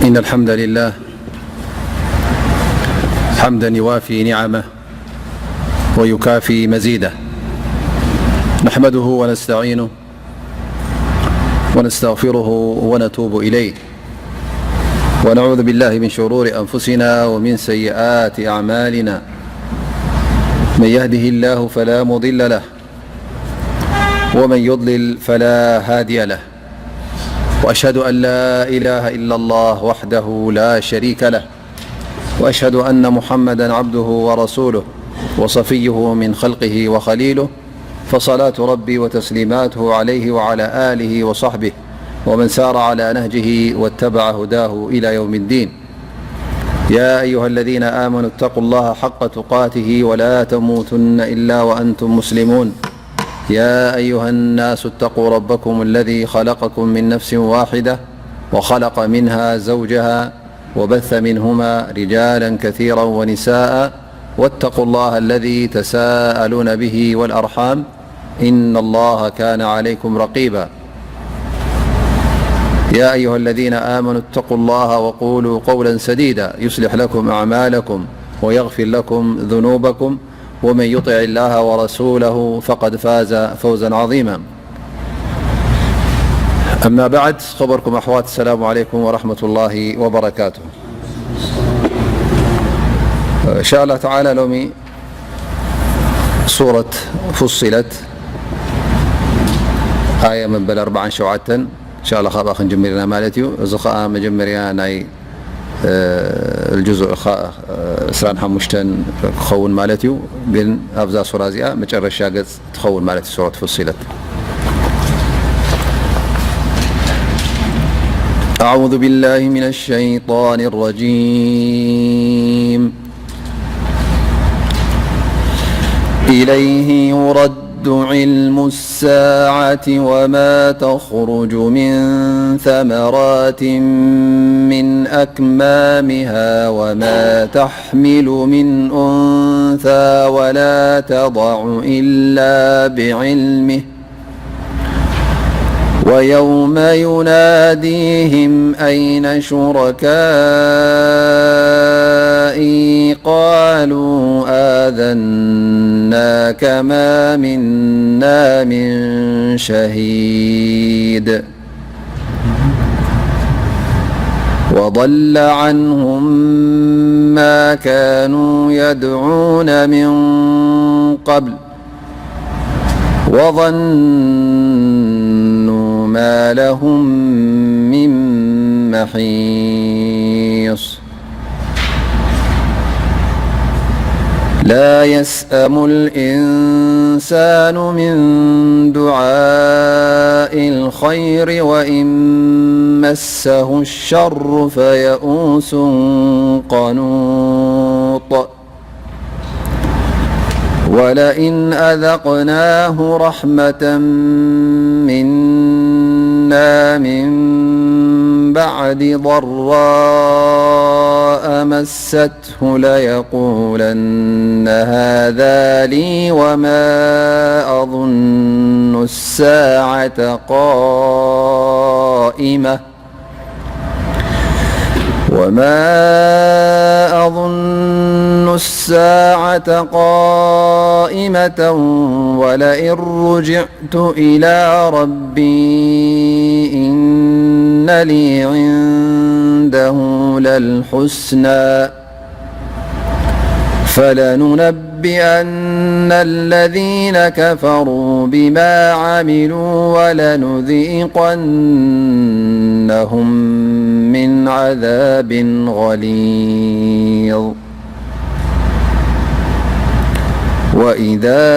إن الحمد لله حمدا يوافي نعمه ويكافي مزيده، نحمده ونستعينه ونستغفره ونتوب إليه، ونعوذ بالله من شرور أنفسنا ومن سيئات أعمالنا، من يهده الله فلا مضل له، ومن يضلل فلا هادي له، وأشهد أن لا إله إلا الله وحده لا شريك له، وأشهد أن محمدا عبده ورسوله وصفيه من خلقه وخليله، فصلاة ربي وتسليماته عليه وعلى آله وصحبه ومن سار على نهجه واتبع هداه إلى يوم الدين. يا أيها الذين آمنوا اتقوا الله حق تقاته ولا تموتن إلا وأنتم مسلمون. يا أيها الناس اتقوا ربكم الذي خلقكم من نفس واحدة وخلق منها زوجها وبث منهما رجالا كثيرا ونساء، واتقوا الله الذي تساءلون به والأرحام، إن الله كان عليكم رقيبا. يا أيها الذين آمنوا اتقوا الله وقولوا قولا سديدا يصلح لكم أعمالكم ويغفر لكم ذنوبكم، ومن يطع الله ورسوله فقد فاز فوزا عظيما. أما بعد، خبركم أحوات، السلام عليكم ورحمة الله وبركاته. إن شاء الله تعالى، لومي سورة فصلت، آية من بل أربعا شوعة، إن شاء الله خابا خنجمرنا مالتيو. إذا خا مجمريا ناي الجزء ال عشرين ክኸውን ማለት እዩ። ግን ኣብዛ ሱራ እዚኣ መጨረሻ ገጽ ትኸውን ማለት እዩ፣ ሱረት ፉሲለት። أعوذ بالله من الشيطان الرجيم. إليه يرد علم الساعة وما تخرج من ثمرات من أكمامها وما تحمل من أنثى ولا تضع إلا بعلمه، ويوم يناديهم أين شركائي قالوا آذناك ما منا من شهيد. وضل عنهم ما كانوا يدعون من قبل، وظنوا ما لهم من محيص. لا يسأم الإنسان من دعاء الخير وإن مسه الشر فيئوس قنوط. ولئن أذقناه رحمة منا من بعد ضراء مسته ليقولن هذا لي وما أظن الساعة قائمة وما أظن الساعة قائمة ولئن رجعت إلى ربي إن لي عنده للحسنى فلننبئن الذين كفروا بما عملوا ولنذيقنهم من عذاب غليظ. وإذا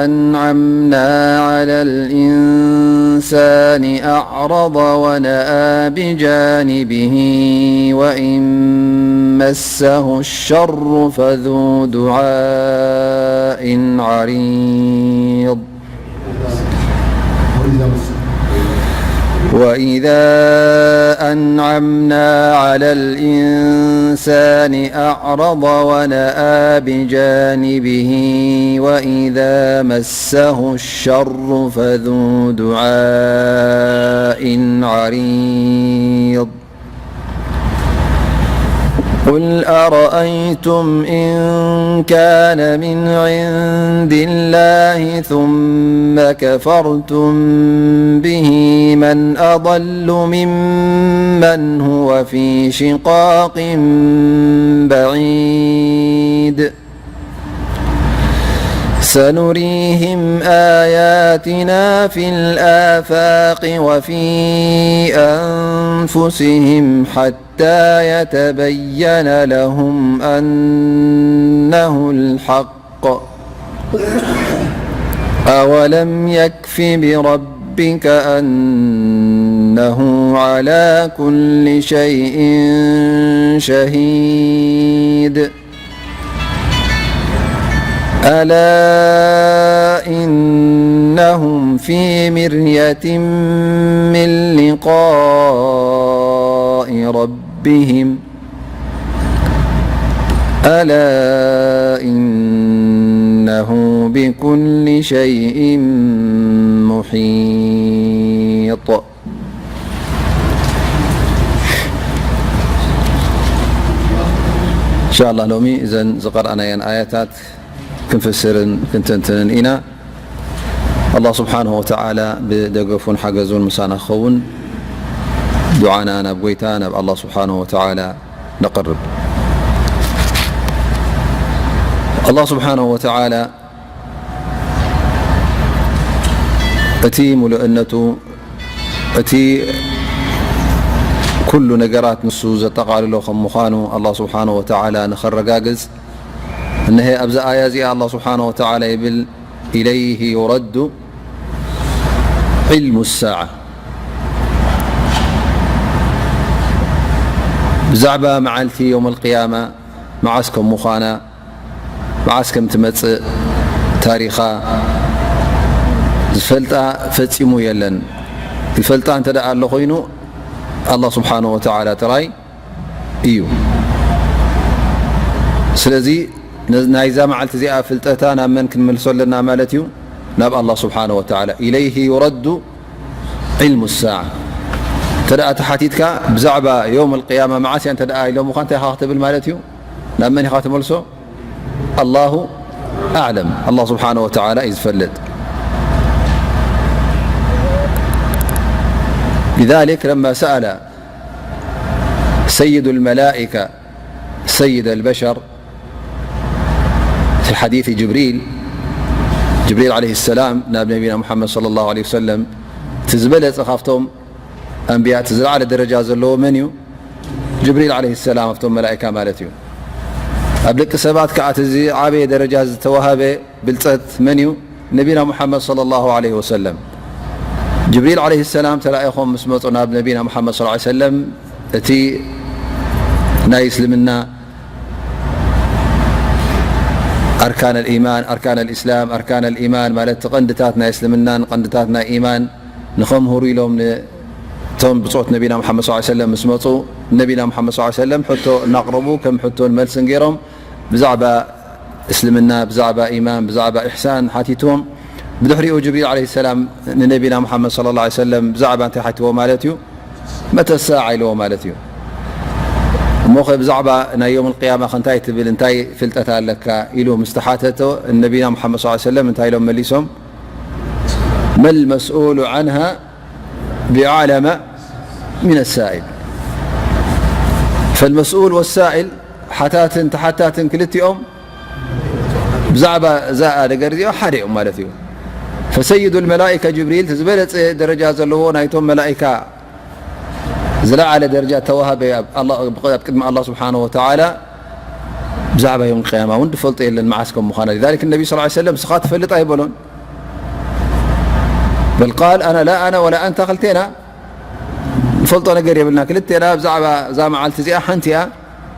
أنعمنا على الإنسان أعرض ونأى بجانبه وإن مسه الشر فذو دعاء عريض. وإذا أنعمنا على الإنسان أعرض ونأى بجانبه وإذا مسه الشر فذو دعاء عريض. قل أرأيتم إن كان من عند الله ثم كفرتم به من أضل ممن هو في شقاق بعيد. سنريهم آياتنا في الآفاق وفي أنفسهم حتى يتبين لهم أنه الحق. أولم يكف بربك أنه على كل شيء شهيد. ألا إنهم في مرية من لقاء ربهم. ألا إنه بكل شيء محيط. إن شاء الله ሎሚ እዘን ዝቐረኣናየን ኣያታት ክንፍስርን ክንትንትንን ኢና። ኣላህ ስብሓንሁ ወተዓላ ብደገፉን ሓገዙን ምሳና ክኸውን ዱዓና ናብ ጎይታ ናብ ኣላህ ስብሓንሁ ወተዓላ ነቕርብ። ኣላህ ስብሓንሁ ወተዓላ እቲ ሙሉእነቱ፣ እቲ ኩሉ ነገራት ንሱ ዘጠቓልሎ ከም ምዃኑ ኣላህ ስብሓንሁ ወተዓላ ንኸረጋግጽ፣ እነሀ ኣብዛ ኣያ እዚኣ ኣላህ ስብሓንሁ ወተዓላ ይብል፣ إليه يرد علم الساعة. ብዛዕባ መዓልቲ የውመል ቅያማ መዓስ ከም ምዃና፣ መዓስ ከም ትመጽእ ታሪኻ ዝፈልጣ ፈጺሙ የለን። ዝፈልጣ እንተ ደኣ ኣሎ ኮይኑ፣ ኣላህ ስብሓንሁ ወተዓላ ጥራይ እዩ። ስለዚ ነ-፣ ናይዛ መዓልቲ እዚኣ ፍልጠታ ናብ መን ክንመልሶ ኣለና ማለት እዩ? ናብ ኣላህ ስብሓንሁ ወተዓላ። إليه يرد علم الساعة። እንተ ደኣ ተሓቲትካ ብዛዕባ የውም ኣልቅያማ መዓስ እያ እንተ ደኣ ኢሎምኻ እንታይ ኢኻ ክትብል ማለት እዩ? ናብ መን ኢኻ ትመልሶ? ኣላሁ ኣዕለም። ኣላህ ስብሓንሁ ወተዓላ እዩ ዝፈልጥ። لذلك لما سأل سيد الملائكة سيد البشر في حديث جبريل، ጅብሪል ዓለይሂ ሰላም ናብ ነቢና ሙሓመድ ሰለላሁ ዓለይሂ ወሰለም፣ እቲ ዝበለጸ ካብቶም ኣንብያ፣ እቲ ዝለዓለ ደረጃ ዘለዎ መን እዩ? ጅብሪል ዓለይሂ ሰላም፣ ኣብቶም መላኢካ ማለት እዩ። ኣብ ደቂ ሰባት ከኣ እቲ ዝዓበየ ደረጃ ዝተዋሃበ ብልጸት መን እዩ? ነቢና ሙሓመድ ሰለላሁ ዓለይሂ ወሰለም። ጅብሪል ዓለይሂ ሰላም ተላኢኾም ምስ መጹ ናብ ነቢና ሙሓመድ ሰለላሁ ዓለይሂ ወሰለም፣ እቲ ናይ እስልምና ኣርካን ኣልኢማን፣ ኣርካን ኣልኢስላም፣ ኣርካን ኣልኢማን ማለት እቲ ቀንድታት ናይ እስልምናን ቀንድታት ናይ ኢማን ንኸምህሩ ኢሎም ን-፣ እቶም ብጾት ነቢና ሙሓመድ ሰለላሁ ዓለይሂ ወሰለም ምስ መጹ፣ ነቢና ሙሓመድ ሰለላሁ ዓለይሂ ወሰለም ሕቶ እናቕረቡ ከም ሕቶን መልስን ገይሮም ብዛዕባ እስልምና፣ ብዛዕባ ኢማን፣ ብዛዕባ ኢሕሳን ሓቲትዎም። ብድሕሪኡ ጅብሪል ዓለይሂ ሰላም ንነቢና ሙሓመድ ሰለላሁ ዓለይሂ ወሰለም ብዛዕባ እንታይ ሓቲትዎ ማለት እዩ? መተ ሳዓ ኢልዎ ማለት እዩ። እሞ ኸ ብዛዕባ ናይ የውም ቅያማ ኸ እንታይ ትብል፣ እንታይ ፍልጠት ኣለካ ኢሉ ምስ ተሓተቶ፣ ነቢና ሙሓመድ ሰለላሁ ዓለይሂ ወሰለም እንታይ ኢሎም መሊሶም? መል መስኡሉ ዓንሃ ብኣዕለመ ሚነ ሳኢል። ፈልመስኡል ወሳኢል፣ ሓታትን ተሓታትን ክልቲኦም ብዛዕባ እዛ ነገር እዚኦ ሓደ እዮም ማለት እዩ። ፈሰይዱ ልመላኢካ ጅብሪል፣ እቲ ዝበለጸ ደረጃ ዘለዎ ናይቶም መላኢካ ዝለዓለ ደረጃ ተዋሃበ ኣብ ኣላ-፣ ኣብ ቅድሚ ኣላህ ስብሓንሁ ወተዓላ፣ ብዛዕባ የውም ቅያማ እውን ዝፈልጦ የለን መዓስ ከም ምዃና። ሊዛሊክ ነቢ ሰለላሁ ዓለይሂ ወሰለም፣ "ንስኻ ትፈልጥ" ኣይበሎን። በል ቃል፣ "ኣና ላ ኣና ወላ ኣንታ" ክልቴና ንፈልጦ ነገር የብልና። ክልቴና ብዛዕባ እዛ መዓልቲ እዚኣ ሓንቲ እያ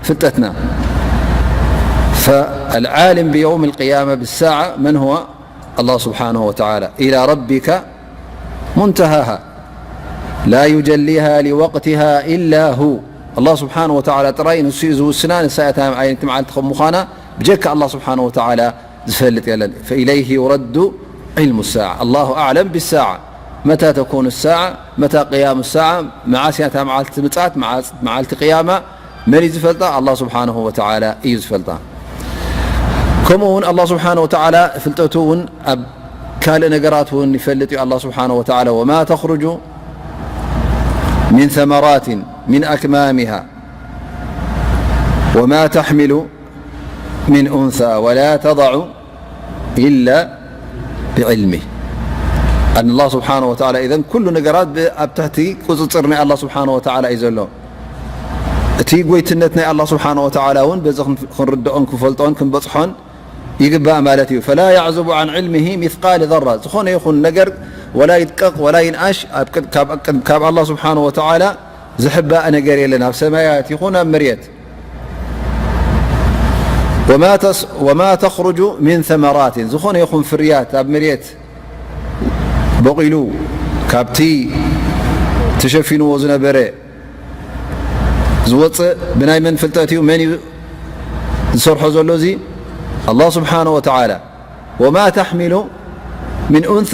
ፍልጠትና። فالعالم بيوم القيامة بالساعة من هو؟ الله سبحانه وتعالى. إلى ربك منتهاها. لا يجليها لوقتها إلا هو. ኣላህ ስብሓን ወተዓላ ጥራይ ንሱ እዩ ዝውስና። ንሳ እታ ኣየነይቲ መዓልቲ ከም ምዃና ብጀካ ኣላህ ስብሓን ወተዓላ ዝፈልጥ የለን። فإليه يرد علم الساعة. الله أعلم بالساعة. متى تكون الساعة؟ متى قيام الساعة؟ መዓስ እያ እታ መዓልቲ ምጽኣት፣ መዓስ-፣ መዓልቲ ቅያማ? መን እዩ ዝፈልጣ? ኣላህ ስብሓንሁ ወተዓላ እዩ ዝፈልጣ። ከምኡ እውን ኣላህ ስብሓንሁ ወተዓላ ፍልጠቱ እውን ኣብ ካልእ ነገራት እውን ይፈልጥ እዩ። ኣላህ ስብሓንሁ ወተዓላ ወማ ተኽሩጁ ሚን ሰመራትን ሚን ኣክማሚሃ ወማ ተሕሚሉ ሚን ኡንሳ ወላ ተضዑ ኢላ ብዕልሚ። ኣን ኣላህ ስብሓንሁ ወተዓላ ኢዘን ኩሉ ነገራት ብ-፣ ኣብ ትሕቲ ቁፅፅር ናይ ኣላህ ስብሓንሁ ወተዓላ እዩ ዘሎ። እቲ ጎይትነት ናይ ኣላህ ስብሓንሁ ወተዓላ እውን በዚ ክን-፣ ክንርድኦን ክንፈልጦን ክንበፅሖን ይግባእ ማለት እዩ። ፈላ ያዕዙቡ ዓን ዕልሚሂ ሚስቃል ዘራ፣ ዝኾነ ይኹን ነገር ወላ ይድቀቕ ወላ ይንኣሽ ኣብ ቅድ-፣ ካብ፣ ካብ ኣላህ ስብሓንሁ ወተዓላ ዝሕባእ ነገር የለን፣ ኣብ ሰማያት ይኹን ኣብ መሬት። ወማ ተስ-፣ ወማ ተኽሩጁ ሚን ሰመራትን፣ ዝኾነ ይኹን ፍርያት ኣብ መሬት በቂሉ ካብቲ ተሸፊንዎ ዝነበረ ዝወፅእ ብናይ መን ፍልጠት እዩ? መን እዩ ዝሰርሖ ዘሎ? እዚ ኣላህ ስብሓነ ወተዓላ። ወማ ተሕሚሉ ሚን ኡንሳ፣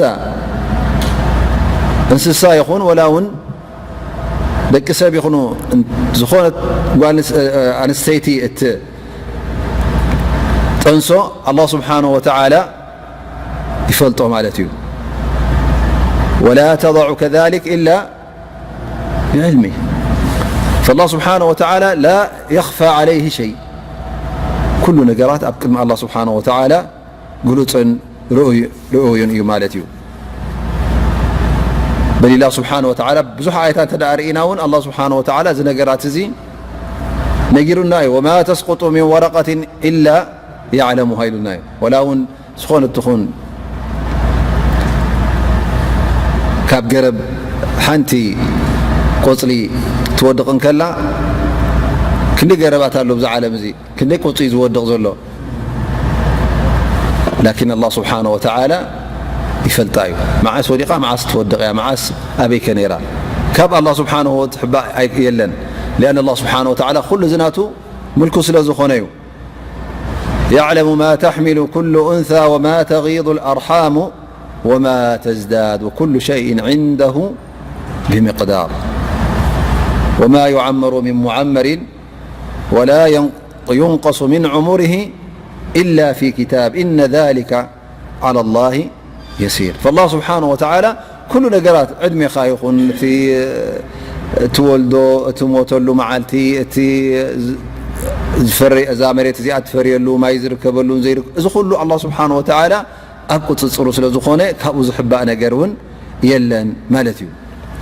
እንስሳ ይኹን ወላ እውን ደቂ ሰብ ይኹኑ፣ ዝኾነት ጓል ኣንስ-፣ ኣንስተይቲ እትጠንሶ ኣላህ ስብሓነ ወተዓላ ይፈልጦ ማለት እዩ። ወላ ተضዑ ከዛሊክ ኢላ ብዕልሚ። ፈላህ ስብሓነ ወተዓላ ላ የኽፋ ዓለይሂ ሸይ፣ ኩሉ ነገራት ኣብ ቅድሚ ኣላህ ስብሓነ ወተዓላ ግሉጽን ርኡይ-፣ ርኡይን እዩ ማለት እዩ። በል ኢላ ስብሓነ ወተዓላ ብዙሕ ኣያታት እንተ ደኣ ርኢና እውን ኣላህ ስብሓነ ወተዓላ እዚ ነገራት እዚ ነጊሩና እዩ። ወማ ተስቁጡ ሚን ወረቀትን ኢላ የዕለሙሃ ኢሉና እዩ። ወላ እውን ዝኾነ ትኹን ካብ ገረብ ሓንቲ ቆጽሊ ክትወድቕ እንከላ ክንደይ ገረባት ኣሎ ኣብዚ ዓለም እዚ። ክንደይ ቆጽሊ ዝወድቕ ዘሎ። ላኪን ኣላህ ስብሓነ ወተዓላ ይፈልጣ እዩ። መዓስ ወዲቓ፣ መዓስ ትወድቕ እያ፣ መዓስ ኣበይ ከ ነይራ? ካብ ኣላህ ስብሓነ ወትሕባ ኣይ-፣ የለን። ሊኣን ኣላህ ስብሓነ ወተዓላ ኩሉ እዚ ናቱ ምልኩ ስለ ዝኾነ እዩ። የዕለሙ ማ ተሕሚሉ ኩሉ ኡንሳ ወማ ተጊዱ ልኣርሓሙ ወማ ተዝዳድ ወኩሉ ሸይእን ዒንደሁ ብሚቅዳር። ወማ ዩዓመሩ ሚን ሙዓመሪን ወላ ዩንቀሱ ሚን ዑሙሪሂ ኢላ ፊ ኪታብ ኢነ ዛሊከ ዓላ ላሂ የሲር። ፈላህ ስብሓነ ወተዓላ ኩሉ ነገራት፣ ዕድሜኻ ይኹን፣ እቲ እትወልዶ፣ እትሞተሉ መዓልቲ፣ እቲ ዝፈሪ-፣ እዛ መሬት እዚኣ ትፈርየሉ፣ ማይ ዝርከበሉን ዘይርከ-፣ እዚ ኩሉ ኣላህ ስብሓነ ወተዓላ ኣብ ቁጽጽሩ ስለ ዝኾነ ካብኡ ዝሕባእ ነገር እውን የለን ማለት እዩ።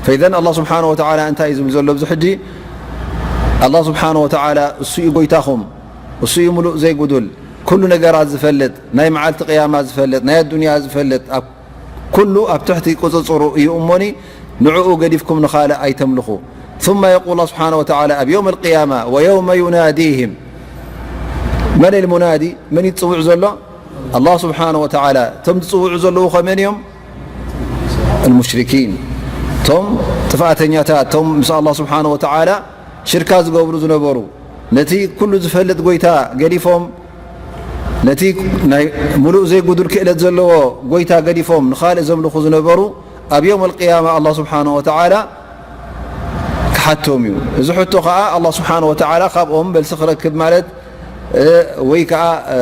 ፈኢዘን ኣላህ ስብሓነ ወተዓላ እንታይ እዩ ዝብል ዘሎ ኣብዚ ሕጂ? ኣላህ ስብሓነ ወተዓላ እሱ እዩ ጎይታኹም፣ እሱ እዩ ምሉእ ዘይጉዱል፣ ኩሉ ነገራት ዝፈልጥ፣ ናይ መዓልቲ ቅያማ ዝፈልጥ፣ ናይ ኣዱንያ ዝፈልጥ፣ ኣብ ኩሉ ኣብ ትሕቲ ቁጽጽሩ እዩ እሞኒ፣ ንዕኡ ገዲፍኩም ንኻልእ ኣይተምልኹ። ثم يقول الله سبحانه وتعالى ኣብ يوم القيامة ويوم يناديهم، መን ልሙናዲ? መን እዩ ዝጽውዕ ዘሎ? ኣላህ ስብሓነ ወተዓላ። እቶም ዝጽውዑ ዘለዉ ከመን እዮም? ልሙሽሪኪን፣ እቶም ጥፍኣተኛታት፣ እቶም ምስ ኣላህ ስብሓነ ወተዓላ ሽርካ ዝገብሩ ዝነበሩ፣ ነቲ ኩሉ ዝፈልጥ ጎይታ ገዲፎም፣ ነቲ ናይ ምሉእ ዘይጉዱል ክእለት ዘለዎ ጎይታ ገዲፎም ንኻልእ ዘምልኹ ዝነበሩ፣ ኣብ የውም ኣልቅያማ ኣላህ ስብሓነ ወተዓላ ክሓቶም እዩ። እዚ ሕቶ ከዓ ኣላህ ስብሓነ ወተዓላ ካብኦም መልሲ ክረክብ ማለት፣ እ፣ ወይ ከዓ፣ እ፣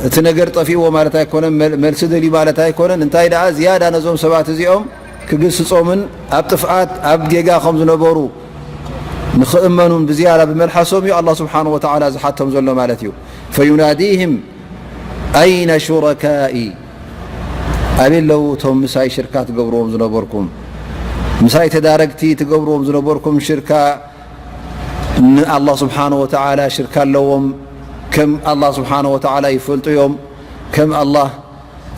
እቲ ነገር ጠፊእዎ ማለት ኣይኮነን፣ መል-፣ መልሲ ደልዩ ማለት ኣይኮነን። እንታይ ደኣ ዝያዳ ነዞም ሰባት እዚኦም ክግስጾምን ኣብ ጥፍኣት ኣብ ጌጋ ከም ዝነበሩ ንኽእመኑን ብዝያዳ ብመልሓሶም እዩ ኣላህ ስብሓነ ወተዓላ ዝሓቶም ዘሎ ማለት እዩ። ፈዩናዲህም ኣይነ ሹረካኢ፣ ኣበይ ኣለዉ እቶም ምሳይ ሽርካ ትገብርዎም ዝነበርኩም? ምሳይ ተዳረግቲ ትገብርዎም ዝነበርኩም ሽርካ ንኣላህ ስብሓነ ወተዓላ ሽርካ ኣለዎም። ከም ኣላህ ስብሓነ ወተዓላ ይፈልጡ እዮም። ከም ኣላህ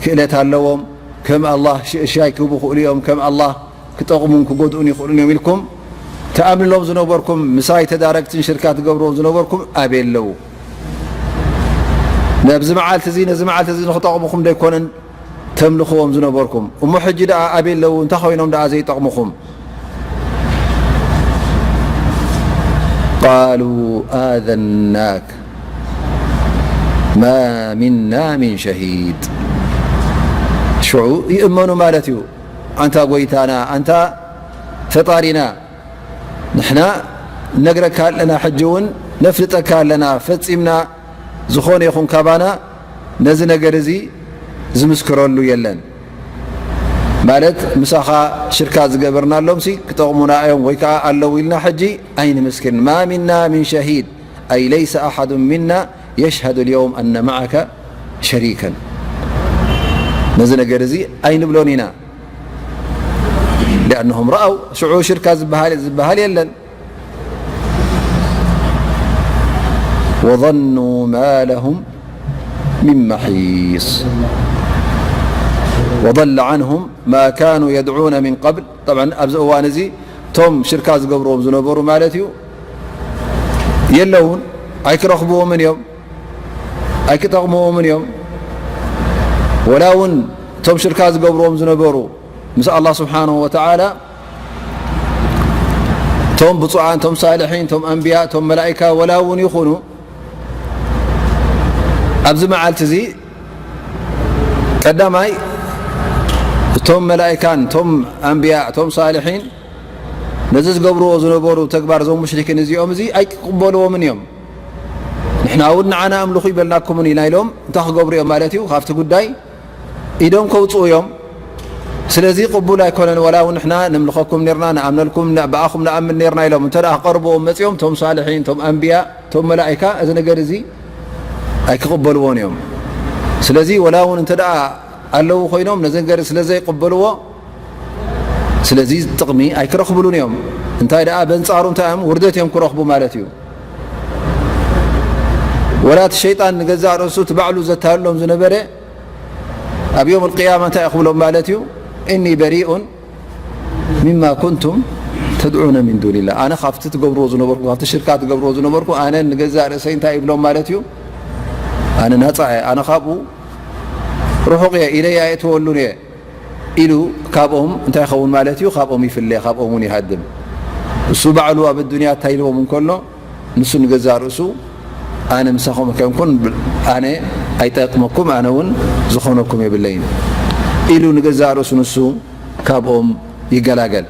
ክእለት ኣለዎም። ከም ኣላህ ሽሻይ ክህቡ ይኽእሉ እዮም። ከም ኣላህ ክጠቕሙን ክጎድኡን ይኽእሉን እዮም ኢልኩም ትኣምንሎም ዝነበርኩም፣ ምሳይ ተዳረግትን ሽርካ ትገብርዎም ዝነበርኩም ኣበይ ኣለዉ? ነብዚ መዓልቲ እዚ፣ ነዚ መዓልቲ እዚ ንኽጠቕሙኹም ደይኮነን ተምልኽዎም ዝነበርኩም? እሞ ሕጂ ደኣ ኣበይ ኣለዉ? እንታይ ኮይኖም ደኣ ዘይጠቕሙኹም? ቃሉ ኣዘናክ ማ ሚና ሚን ሸሂድ። ሽዑ ይእመኑ ማለት እዩ። ኣንታ ጎይታና፣ ኣንታ ፈጣሪና፣ ንሕና ነግረካ ኣለና፣ ሕጂ እውን ነፍልጠካ ኣለና፣ ፈጺምና ዝኾነ ይኹን ካባና ነዚ ነገር እዚ ዝምስክረሉ የለን። ማለት ምሳኻ ሽርካ ዝገበርናሎምሲ ክጠቕሙና እዮም ወይ ከዓ ኣለዉ ኢልና ሕጂ ኣይንምስክርን። ማ ሚና ሚን ሸሂድ፣ ኣይ ለይሰ ኣሓዱ ሚና የሽሀዱ ልየውም ኣነ መዓከ ሸሪከን። ነዚ ነገር እዚ ኣይንብሎን ኢና። ሊኣነሁም ረኣው፣ ሽዑ ሽርካ ዝበሃል ዝበሃል የለን። ወظኑ ማ ለሁም ሚን መሒስ ወضለ ዓንሁም ማ ካኑ የድዑነ ሚን ቀብል። ጠብዓን ኣብዚ እዋን እዚ እቶም ሽርካ ዝገብርዎም ዝነበሩ ማለት እዩ የለውን፣ ኣይክረኽብዎምን እዮም፣ ኣይክጠቕምዎምን እዮም። ወላ እውን እቶም ሽርካ ዝገብርዎም ዝነበሩ ምስ ኣላህ ስብሓንሁ ወተዓላ እቶም ብፁዓን፣ እቶም ሳልሒን፣ እቶም ኣንብያ፣ እቶም መላኢካ ወላ እውን ይኹኑ ኣብዚ መዓልቲ እዚ ቀዳማይ እቶም መላኢካን እቶም ኣንብያ እቶም ሳልሒን ነዚ ዝገብርዎ ዝነበሩ ተግባር እዞም ሙሽሪኪን እዚኦም እዚ ኣይቅበልዎምን እዮም። ንሕና እውን ንዓና ኣምልኹ ይበልናኩምን ኢና ኢሎም እንታይ ክገብሩ እዮም ማለት እዩ? ካብቲ ጉዳይ ኢዶም ከውፅኡ እዮም። ስለዚ ቅቡል ኣይኮነን፣ ወላ እውን ንሕና ነምልኸኩም ኔርና፣ ንኣምነልኩም፣ ን-፣ ብኣኹም ንኣምን ኔርና ኢሎም እንተ ደኣ ክቐርብዎም መፂኦም፣ እቶም ሳልሒን፣ እቶም ኣንብያ፣ እቶም መላኢካ እዚ ነገር እዚ ኣይክቕበልዎን እዮም። ስለዚ ወላ እውን እንተ ደኣ ኣለዉ ኮይኖም ነዚ ነገር ስለ ዘይቅበልዎ፣ ስለዚ ጥቕሚ ኣይክረኽብሉን እዮም። እንታይ ደኣ በንጻሩ እንታይ እዮም? ውርደት እዮም ክረኽቡ ማለት እዩ። ወላ እቲ ሸይጣን ንገዛእ ርእሱ እቲ ባዕሉ ዘታልሎም ዝነበረ ኣብ ዮም ኣልቅያማ እንታይ እዩ ክብሎም ማለት እዩ? እኒ በሪኡን ሚማ ኩንቱም ተድዑነ ሚን ዱኒላህ፣ ኣነ ካብቲ ትገብርዎ ዝነበርኩ፣ ካብቲ ሽርካ ትገብርዎ ዝነበርኩ ኣነ ንገዛእ ርእሰይ እንታይ ይብሎም ማለት እዩ? ኣነ ናጻ እየ፣ ኣነ ካብኡ ርሑቕ እየ፣ ኢደይ ኣየእትወሉን እየ ኢሉ ካብኦም እንታይ ይኸውን ማለት እዩ? ካብኦም ይፍለ፣ ካብኦም እውን ይሃድም። እሱ ባዕሉ ኣብ ኣዱንያ እንታይ ኢልዎም እንከሎ ንሱ ንገዛእ ርእሱ ኣነ ምሳኹም ከንኩን፣ ኣነ ኣይጠቅመኩም፣ ኣነ እውን ዝኾነኩም የብለይን ኢሉ ንገዛእ ርእሱ ንሱ ካብኦም ይገላገል።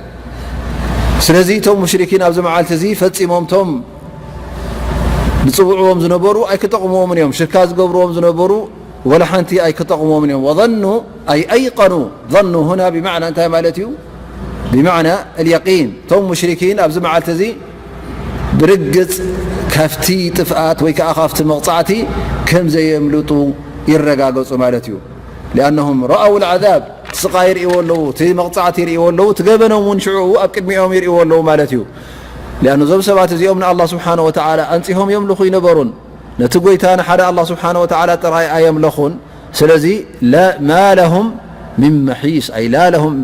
ስለዚ እቶም ሙሽሪኪን ኣብዚ መዓልቲ እዚ ፈጺሞም እቶም ዝጽውዕዎም ዝነበሩ ኣይክጠቕምዎምን እዮም። ሽርካ ዝገብርዎም ዝነበሩ ወላ ሓንቲ ኣይክጠቕምዎምን እዮም። ወظኑ ኣይ ኣይቀኑ። ظኑ ሁና ብማዕና እንታይ ማለት እዩ? ብማዕና ኣልየቂን። እቶም ሙሽሪኪን ኣብዚ መዓልቲ እዚ ብርግጽ ካብቲ ጥፍኣት ወይ ከዓ ካብቲ መቕጻዕቲ ከም ዘየምልጡ ይረጋገጹ ማለት እዩ። ሊኣነሁም ረኣው ልዓዛብ፣ ስቓይ ይርእይዎ ኣለዉ፣ እቲ መቕጻዕቲ ይርእይዎ ኣለዉ፣ እቲ ገበኖም እውን ሽዑ ኣብ ቅድሚኦም ይርእይዎ ኣለዉ ማለት እዩ። ሊኣኑ እዞም ሰባት እዚኦም ንኣላህ ስብሓነ ወተዓላ ኣንጺሆም የምልኹ ይነበሩን። ነቲ ጎይታ ንሓደ ኣላህ ስብሓነ ወተዓላ ጥራይ ኣየምለኹን። ስለዚ ላ-፣ ማ ለሁም ሚን መሒስ፣ ኣይ ላ ለሁም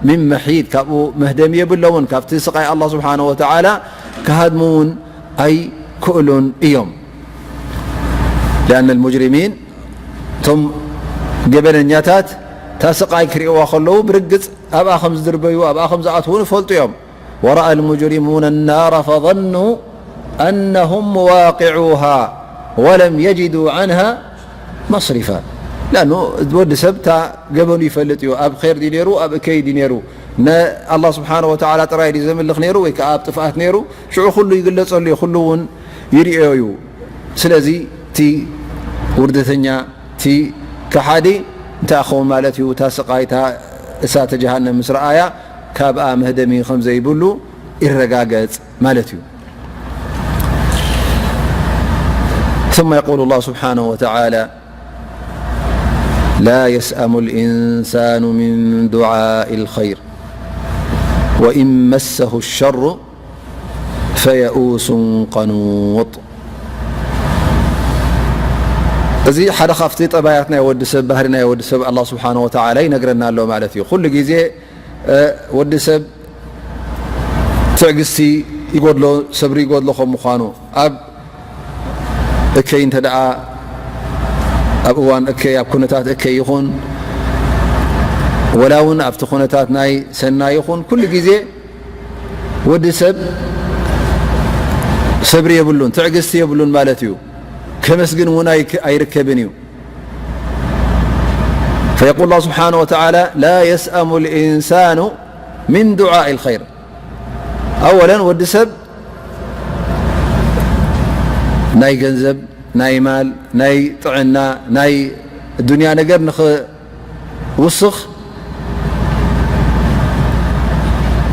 ሚን መሒድ፣ ካብኡ መህደሚ የብሎምን፣ ካብቲ ስቓይ ኣላህ ስብሓነ ወተዓላ ክሃድሙ እውን ኣይክእሉን እዮም። ሊኣነ ልሙጅሪሚን፣ እቶም ገበነኛታት እታ ስቓይ ክርእይዋ ከለዉ ብርግጽ ኣብኣ ከም ዝድርበዩ ኣብኣ ከም ዝኣትዉን ይፈልጡ እዮም። ወረኣ ልሙጅሪሙነ ናራ ፈظኑ ኣነሁም ሙዋቂዑሃ ወለም የጅዱ ዓንሃ መስሪፋ። ላኑ ወዲ ሰብ እታ ገበኑ ይፈልጥ እዩ። ኣብ ኸይር ድዩ ነይሩ፣ ኣብ እከይ ድዩ ነይሩ፣ ንኣላህ ስብሓነ ወተዓላ ጥራይ ድዩ ዘምልኽ ነይሩ ወይ ከዓ ኣብ ጥፍኣት ነይሩ፣ ሽዑ ኩሉ ይግለጸሉ እዩ፣ ኩሉ እውን ይርእዮ እዩ። ስለዚ እቲ ውርደተኛ፣ እቲ ከሓዲ እንታይ ክኸውን ማለት እዩ? እታ ስቓይ፣ እታ እሳተ ጀሃነም ምስ ረኣያ ካብኣ መህደሚ ከም ዘይብሉ ይረጋገጽ ማለት እዩ። ثم يقول الله سبحانه وتعالى: لا يسأم الإنسان من دعاء الخير وإن مسه الشر فيئوس قنوط። እዚ ሓደ ካብቲ ጠባያት ናይ ወዲ ሰብ፣ ባህሪ ናይ ወዲ ሰብ ኣላህ ስብሓነ ወተዓላ ይነግረና ኣሎ ማለት እዩ። ኩሉ ግዜ፣ እ፣ ወዲ ሰብ ትዕግስቲ ይጎድሎ፣ ሰብሪ ይጎድሎ ከም ምዃኑ፣ ኣብ እከይ እንተ ደኣ፣ ኣብ እዋን እከይ፣ ኣብ ኩነታት እከይ ይኹን፣ ወላ እውን ኣብቲ ኩነታት ናይ ሰናይ ይኹን፣ ኩሉ ግዜ ወዲ ሰብ ሰብሪ የብሉን፣ ትዕግስቲ የብሉን ማለት እዩ። ከመስግን እውን ኣይክ-፣ ኣይርከብን እዩ። فيقول الله سبحانه وتعالى: لا يسأم الإنسان من دعاء الخير. ኣወለን ወዲ ሰብ ናይ ገንዘብ፣ ናይ ማል፣ ናይ ጥዕና፣ ናይ ዱንያ ነገር ንኽውስኽ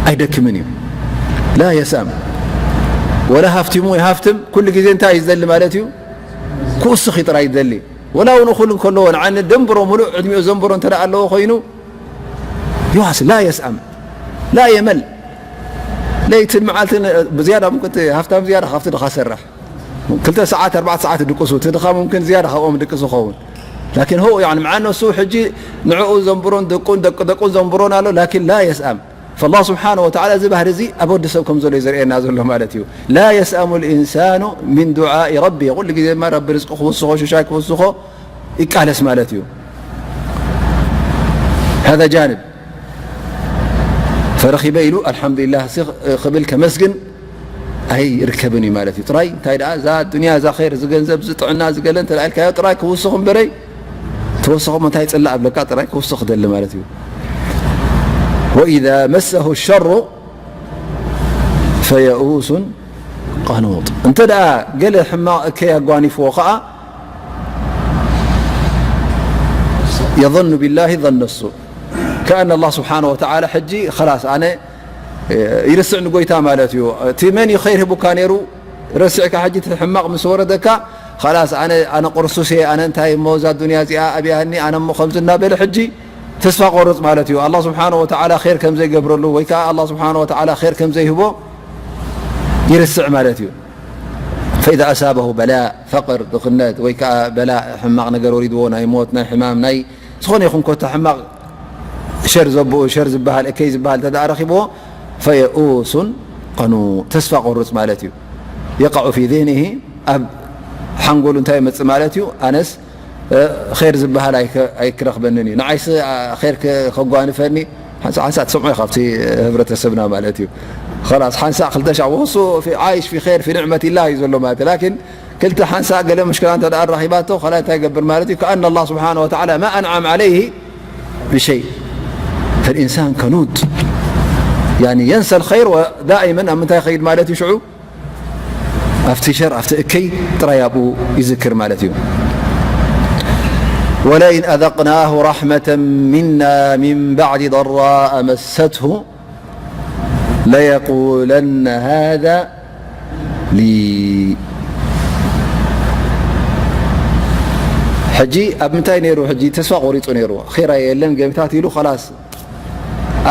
ኣይደክምን እዩ። ላ የስኣም። ወላ ሃፍቲሙ ይሃፍትም፣ ኩሉ ግዜ እንታይ እዩ ዝደሊ ማለት እዩ? ክውስኽ እዩ ጥራይ ዝደሊ። ወላ እውን እኹል እንከለዎ፣ ንዓኒ ደንብሮ፣ ሙሉእ ዕድሚኡ ዘንብሮ እንተ ደኣ ኣለዎ ኮይኑ፣ ይዋስ ላ የስኣም፣ ላ የመል። ለይትን መዓልትን ብዝያዳ፣ ሙምክን እቲ ሃፍታም ዝያዳ ካብቲ ድኻ ሰርሕ። ክልተ ሰዓት፣ ኣርባዕተ ሰዓት ድቅሱ፣ እቲ ድኻ ሙምክን ዝያዳ ካብኦም ድቅሱ ይኸውን። ላኪን፣ ሆ፣ ያኒ፣ መዓ ነሱ ሕጂ ንዕኡ ዘንብሮን ደቁን፣ ደቂ ደቁን ዘንብሮን ኣሎ፣ ላኪን ላ የስኣም። ፈላህ ስብሓነ ወተዓላ እዚ ባህሪ እዚ ኣብ ወዲ ሰብ ከም ዘሎ እዩ ዘርእየና ዘሎ ማለት እዩ። ላ የስኣሙ ልኢንሳኑ ሚን ዱዓኢ ረቢ። ኩሉ ግዜ ድማ ረቢ ርዝቂ ክውስኾ፣ ሽሻይ ክውስኾ ይቃለስ ማለት እዩ። ሃዛ ጃንብ። ፈረኺበ ኢሉ ኣልሓምዱሊላህ ሲ ክብል ከመስግን ኣይርከብን እዩ ማለት እዩ። ጥራይ እንታይ ደኣ እዛ ዱንያ፣ እዛ ኸይር፣ እዚ ገንዘብ፣ እዚ ጥዕና፣ እዚ ገለ እንተ ደኣ ኢልካዮ ጥራይ ክውስኽ እምበረይ፣ ተወሰኹ እንታይ ጽላእ ኣብለካ ጥራይ ክውስኽ ክደሊ ማለት እዩ። ወኢዛ መሰሁ ሸሩ ፈየኡሱን ቀኑጥ። እንተ ደኣ ገለ ሕማቕ እከይ ኣጓኒፍዎ ኸኣ የظኑ ቢላሂ ظነ ሱእ። ከኣነ ኣላህ ስብሓነ ወተዓላ ሕጂ ኸላስ ኣነ ይርስዕ ንጎይታ ማለት እዩ። እቲ መን እዩ ኸይር ሂቡካ ነይሩ ረሲዕካ ሕጂ እቲ ሕማቕ ምስ ወረደካ ኸላስ ኣነ፣ ኣነ ቅርሱስ እየ፣ ኣነ እንታይ እሞ እዛ ዱንያ እዚኣ ኣብያኒ፣ ኣነ እሞ ከምዚ እናበለ ሕጂ ተስፋ ቆርጽ ማለት እዩ። ኣላህ ስብሓነ ወተዓላ ኸይር ከም ዘይገብረሉ ወይ ከኣ ኣላህ ስብሓነ ወተዓላ ኸይር ከም ዘይህቦ ይርስዕ ማለት እዩ። ፈኢዛ ኣሳበሁ በላእ፣ ፈቕር፣ ድኽነት ወይ ከኣ በላእ፣ ሕማቕ ነገር ወሪድዎ፣ ናይ ሞት፣ ናይ ሕማም፣ ናይ ዝኾነ ይኹን ኮታ ሕማቕ ሸር ዘብኡ፣ ሸር ዝበሃል፣ እከይ ዝበሃል እንተ ደኣ ረኺብዎ፣ ፈየኡሱን ቀኑጥ፣ ተስፋ ቆርጽ ማለት እዩ። የቃዑ ፊ ዚህኒሂ፣ ኣብ ሓንጎሉ እንታይ ይመጽእ ማለት እዩ? ኣነስ እ፣ ኸይር ዝበሃል ኣይከ-፣ ኣይክረኽበንን እዩ። ንዓይስ፣ ኣ፣ ኸይር ከ-፣ ከጓንፈኒ፣ ሓንሳእ፣ ሓንሳእ ትሰምዖ ኢኻ ኣብቲ ህብረተሰብና ማለት እዩ። ኸላስ፣ ሓንሳእ ክልተ ሻዕ፣ ወሱ ፊ፣ ዓይሽ ፊ ኸይር ፊ ኒዕመቲላህ እዩ ዘሎ ማለት እዩ። ላኪን፣ ክልተ ሓንሳእ ገለ ሙሽክላ እንተ ደኣ ኣራኺባቶ፣ ኸላ እንታይ ይገብር ማለት እዩ? ከኣነ ኣላህ ስብሓነ ወተዓላ ማ ኣንዓም ዓለይሂ ብሸይ። ፈልኢንሳን ከኑድ። ያኒ፣ የንሰል ኸይር ወዳኢመን ኣብ ምንታይ ይኸይድ ማለት እዩ ሽዑ? ኣብቲ ሸር፣ ኣብቲ እከይ ጥራይ ኣብኡ ይዝክር ማለት እዩ። ወለኢን ኣዘቅናሁ ራሕመተን ሚና ሚን ባዕዲ ضራእ መሰትሁ ለየቁለነ ሃዛ ሊ። ሕጂ ኣብ ምንታይ ነይሩ? ሕጂ ተስፋ ቆሪጹ ነይሩ። ኼራ የለን፣ ገምታት ኢሉ ኸላስ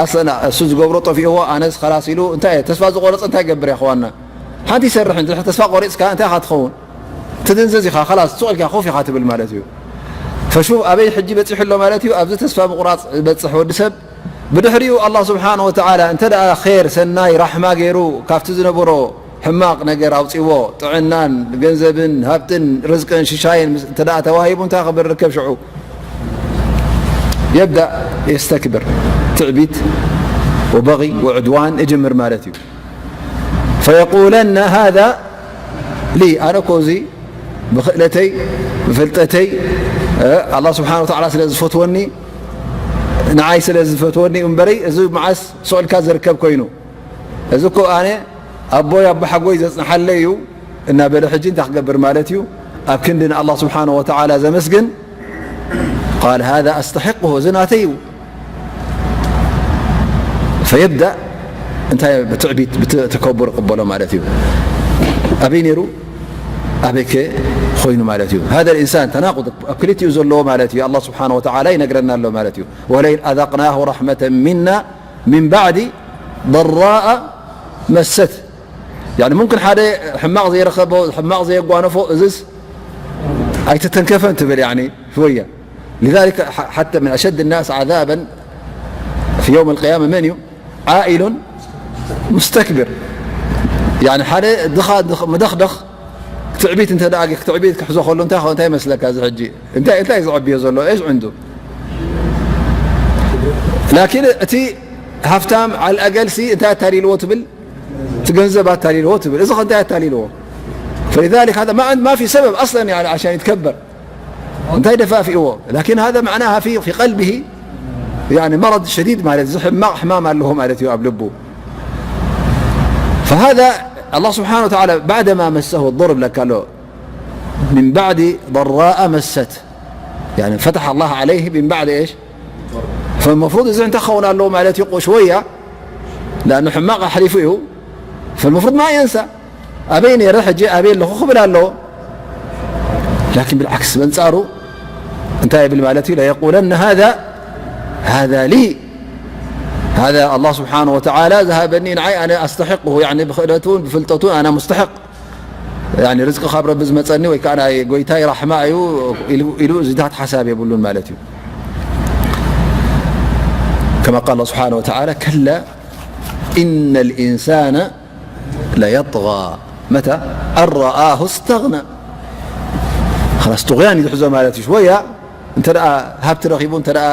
ኣሰና እሱ ዝገብሮ ጠፊእዎ፣ ኣነስ ኸላስ ኢሉ እንታይ እየ፣ ተስፋ ዝቆረጸ እንታይ ይገብር እየ፣ ኸዋና? ሓንቲ ይሰርሕ እንጂ፣ ተስፋ ቆሪጽካ እንታይ ኢኻ ትኸውን? ትድንዝዝ ኢኻ፣ ኸላስ፣ ሱቕ ኢልካ ኮፍ ኢኻ ትብል ማለት እዩ። ፈሹፍ፣ ኣበይ ሕጂ በጺሑ ኣሎ ማለት እዩ? ኣብዚ ተስፋ ምቑራጽ ዝበጽሕ ወዲ ሰብ፣ ብድሕሪኡ ኣላህ ስብሓነ ወተዓላ እንተ ደኣ ኼር፣ ሰናይ፣ ራሕማ ገይሩ፣ ካብቲ ዝነበሮ ሕማቕ ነገር ኣውጺዎ፣ ጥዕናን፣ ገንዘብን፣ ሃብትን፣ ርዝቅን፣ ሽሻይን ምስ፣ እንተ ደኣ ተዋሂቡ፣ እንታይ ክብል ርከብ ሽዑ? የብዳእ የስተክብር፣ ትዕቢት ወበጊ ወዕድዋን ይጅምር ማለት እዩ። ፈየቁለነ ሃዛ ሊ፣ ኣነ እኮ እዚ ብኽእለተይ፣ ብፍልጠተይ፣ እ፣ ኣላህ ስብሓነ ወተዓላ ስለ ዝፈትወኒ፣ ንዓይ ስለ ዝፈትወኒ እምበረይ፣ እዚ መዓስ ስቕ ኢልካ ዝርከብ ኮይኑ፣ እዚ እኮ ኣነ ኣቦይ ኣቦሓጎይ ዘጽንሓለይ እዩ እናበለ፣ ሕጂ እንታይ ክገብር ማለት እዩ? ኣብ ክንዲ ንኣላህ ስብሓነ ወተዓላ ዘመስግን፣ ቃል ሃዛ ኣስተሒቁሁ፣ እዚ ናተይ እዩ። ፈየብዳእ እንታይ ብትዕቢት፣ ብተከቡር ይቕበሎ ማለት እዩ። ኣበይ ነይሩ? ኣበይከ ኮይኑ ማለት እዩ? ሃዛ ልኢንሳን ተናቁድ ኣብ ክልቲኡ ዘለዎ ማለት እዩ። ኣላህ ስብሓነ ወተዓላ ይነግረና ኣሎ ማለት እዩ። ወለኢን ኣዛቅናሁ ራሕመተን ሚና ሚን ባዕዲ ضራእ መሰት። ያኒ ሙምክን ሓደ ሕማቕ ዘይረኸቦ፣ ሕማቕ ዘየጓነፎ፣ እዝስ ኣይተተንከፈን ትብል፣ ያኒ ሽወያ። لذلك ح-، حتى من أشد الناس عذابا في يوم القيامة መን እዩ? ዓኢሉን ሙስተክብር። ያኒ ሓደ ድኻ፣ ድኽ-፣ መደኽደኽ ትዕቢት እንተ ደኣ፣ ትዕቢት ክሕዞ ከሎ እንታይ፣ እንታይ ይመስለካ እዚ ሕጂ? እንታይ፣ እንታይ እዩ ዝዕብዮ ዘሎ? إيش عنده؟ ላኪን እቲ ሃፍታም ዓል ኣገልሲ እንታይ ኣታሊልዎ ትብል? እቲ ገንዘብ ኣታሊልዎ ትብል። እዚ ኸ እንታይ ኣታሊልዎ? فلذلك هذا ما عند-، ما في سبب أصلًا يعني عشان يتكبر. እንታይ ደፋፊእዎ? لكن هذا معناها في، في قلبه يعني مرض شديد ማለት እዚ ሕማቕ ሕማም ኣለዎ ማለት እዩ ኣብ ልቡ። فهذا الله سبحانه وتعالى بعدما مسه الضر ለካ ኣሎ من بعد ضراء مسته، يعني فتح الله عليه من بعد إيش؟ فالمفروض እዚ እንታይ ክኸውን ኣለዎ ማለት እዩ? شوية، لأنه ሕማቕ ኣሕሊፉ እዩ። فالمفروض ما ينسى، ኣበይ ነይረ፣ ሕጂ ኣበይ ኣለኹ ክብል ኣለዎ። لكن بالعكس፣ በንጻሩ እንታይ ይብል ማለት እዩ? ليقولن هذا، هذا لي، هذا الله سبحانه وتعالى ዝሃበኒ ንዓይ ኣነ أستحقه، يعني ብክእለቱን ብፍልጠቱን ኣነ مستحق يعني ርዝቂ ካብ ረቢ ዝመጸኒ ወይ ከዓ ናይ ጎይታይ ራሕማ እዩ ኢሉ፣ ኢሉ እዚታት ሓሳብ የብሉን ማለት እዩ። كما قال الله سبحانه وتعالى: كلا إن الإنسان ليطغى، متى أن رآه استغنى. خلاص طغيان ይትሕዞ ማለት እዩ። شوية እንተ ደኣ ሃብቲ ረኺቡ፣ እንተ ደኣ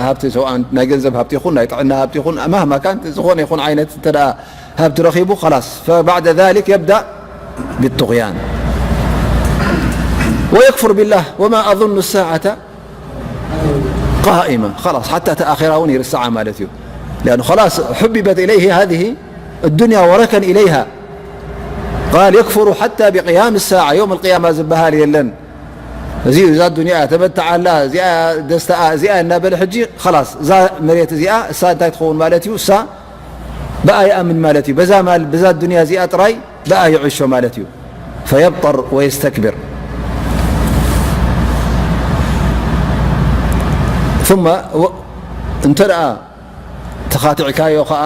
ሃብቲ፣ سواء ናይ ገንዘብ ሃብቲ ይኹን ናይ ጥዕና ሃብቲ ይኹን፣ مهما كان ዝኾነ ይኹን ዓይነት እንተ ደኣ ሃብቲ ረኺቡ، خلاص فبعد ذلك يبدأ بالطغيان ويكفر بالله: وما أظن الساعة قائمة. خلاص حتى እታ ኣኼራ እውን ይርስዓ ማለት እዩ። لأنه خلاص حببت إليه هذه الدنيا وركن إليها. قال: يكفر حتى بقيام الساعة، يوم القيامة ዝበሃል የለን። እዚ እዛ ዱንያ እያ፣ ተመትዓላ፣ እዚኣ ደስታኣ፣ እዚኣ እናበለ ሕጂ خلاص እዛ መሬት እዚኣ እሳ እንታይ ትኸውን ማለት እዩ? እሳ ብኣ ይኣምን ማለት እዩ። በዛ ማል፣ በዛ ዱንያ እዚኣ ጥራይ ብኣ ይዕሾ ማለት እዩ። فيبطر ويستكبر. ثم و-، እንተ ደኣ ተኻቲዕካዮ ኸኣ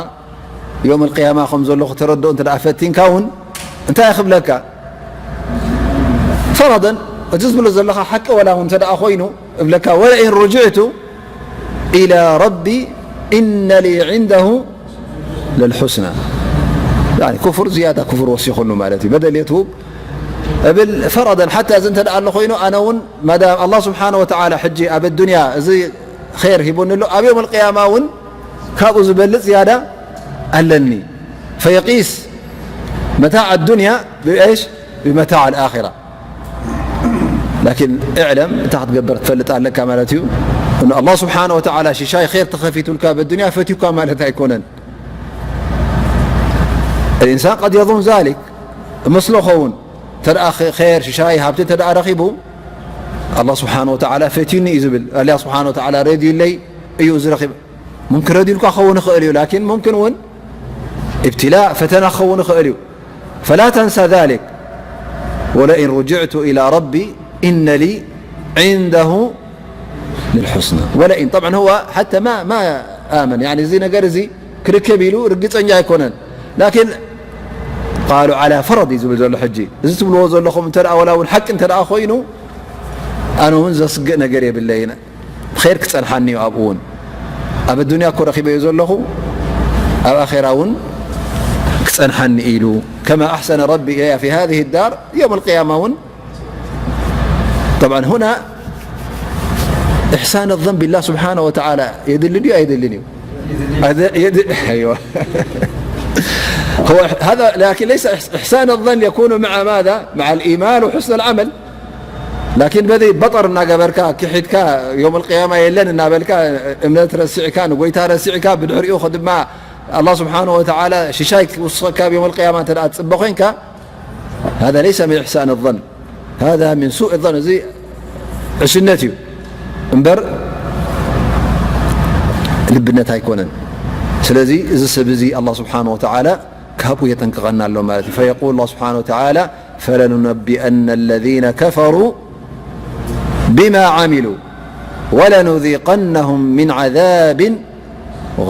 የውመል ቅያማ ከም ዘሎ ክተረድኦ እንተ ደኣ ፈቲንካ እውን እንታይ ክብለካ? ፈረደን፣ እቲ ዝብሎ ዘለኻ ሓቂ ወላ እውን እንተ ደኣ ኮይኑ እብለካ፣ ወለኢን ሩጅዕቱ ኢላ ረቢ ኢነ ሊ ዒንደሁ ለልሑስና። ያኒ ኩፍር ዝያዳ ኩፍር ወሲኹሉ ማለት እዩ። በደል የትውብ እብል ፈረደን፣ ሓታ እዚ እንተ ደኣ ኣሎ ኮይኑ ኣነ እውን ማዳም ኣላህ ስብሓነ ወተዓላ ሕጂ ኣብ ኣዱንያ እዚ ኸይር ሂቡኒ ኣሎ፣ ኣብ የውመል ቅያማ እውን ካብኡ ዝበልጽ ዝያዳ ኣለኒ። ፈየቂስ መታዕ ኣዱንያ ብኤሽ? ብመታዕ ኣልኣኺራ። ላኪን እዕለም፣ እንታይ ክትገብር ትፈልጥ ኣለካ ማለት እዩ። እነ ኣላህ ስብሓነ ወተዓላ ሽሻይ ኸይር ተኸፊቱልካ በዱንያ ፈትዩካ ማለት ኣይኮነን። الإنسان قد يظن ذلك፣ እመስሎ ኸውን። እንተ ደኣ ኸ-፣ ኸይር፣ ሽሻይ፣ ሃብቲ እንተ ደኣ ረኺቡ፣ ኣላህ ስብሓነ ወተዓላ ፈትዩኒ እዩ ዝብል። ኣላህ ስብሓነ ወተዓላ ረድዩለይ እዩ እዚ ረኺበ። ሙምኪን ረድዩልካ ክኸውን ይኽእል እዩ፣ ላኪን ሙምኪን እውን ኢብትላእ፣ ፈተና ክኸውን ይኽእል እዩ። ፈላ ተንሳ ዛሊክ፣ ወለኢን ሩጅዕቱ ኢላ ረቢ ኢነ ሊ ዒንደሁ ልልሑስና። ወለኢን፣ ጠብዓን፣ ሁወ ሓታ ማ፣ ማ ኣመን፣ ያኒ፣ እዚ ነገር እዚ ክርከብ ኢሉ ርግጸኛ ኣይኮነን። ላኪን ቃሉ ዓላ ፈረድ እዩ ዝብል ዘሎ። ሕጂ እዚ ትብልዎ ዘለኹም እንተ ደኣ፣ ወላ እውን ሓቂ እንተ ደኣ ኮይኑ፣ ኣነ እውን ዘስግእ ነገር የብለይን። ኸይር ክጸንሓኒ እዩ። ኣብኡ እውን ኣብ ኣዱንያ እኮ ረኺበዮ ዘለኹ፣ ኣብ ኣኼራ እውን ክጸንሓኒ ኢሉ። ከማ ኣሕሰነ ረቢ ኢለያ ፊ ሃዚሂ ዳር፣ የውመል ቅያማ እውን። ጠብዓን፣ ሁና ኢሕሳን ظን ቢላህ ስብሓነ ወተዓላ የድሊ ድዩ ኣየድልን እዩ? ኣደ-፣ የድ-፣ ኣይዋ። هو هذا، لكن ليس إحس-، إحسان الظن يكون مع ماذا؟ مع الإيمان وحسن العمل. ላኪን በዚ በጠር እናገበርካ፣ ክሒድካ፣ የውመል ቅያማ የለን እናበልካ፣ እምነት ረሲዕካ፣ ንጎይታ ረሲዕካ፣ ብድሕሪኡ ድማ ኣላህ ስብሓነ ወተዓላ ሽሻይ ክውስኸካ ኣብ የውመል ቅያማ እንተ ደኣ ትጽበ ኮይንካ፣ هذا ليس من إحسان الظن، هذا من سوء الظن። እዚ ዕሽነት እዩ እምበር ልብነት ኣይኮነን። ስለዚ እዚ ሰብ እዚ ኣላህ ስብሓነ ወተዓላ ካብኡ የጠንቅቐና ኣሎ ማለት እዩ። فيقول الله سبحانه وتعالى: فلننبئن الذين كفروا بما عملوا ولنذيقنهم من عذاب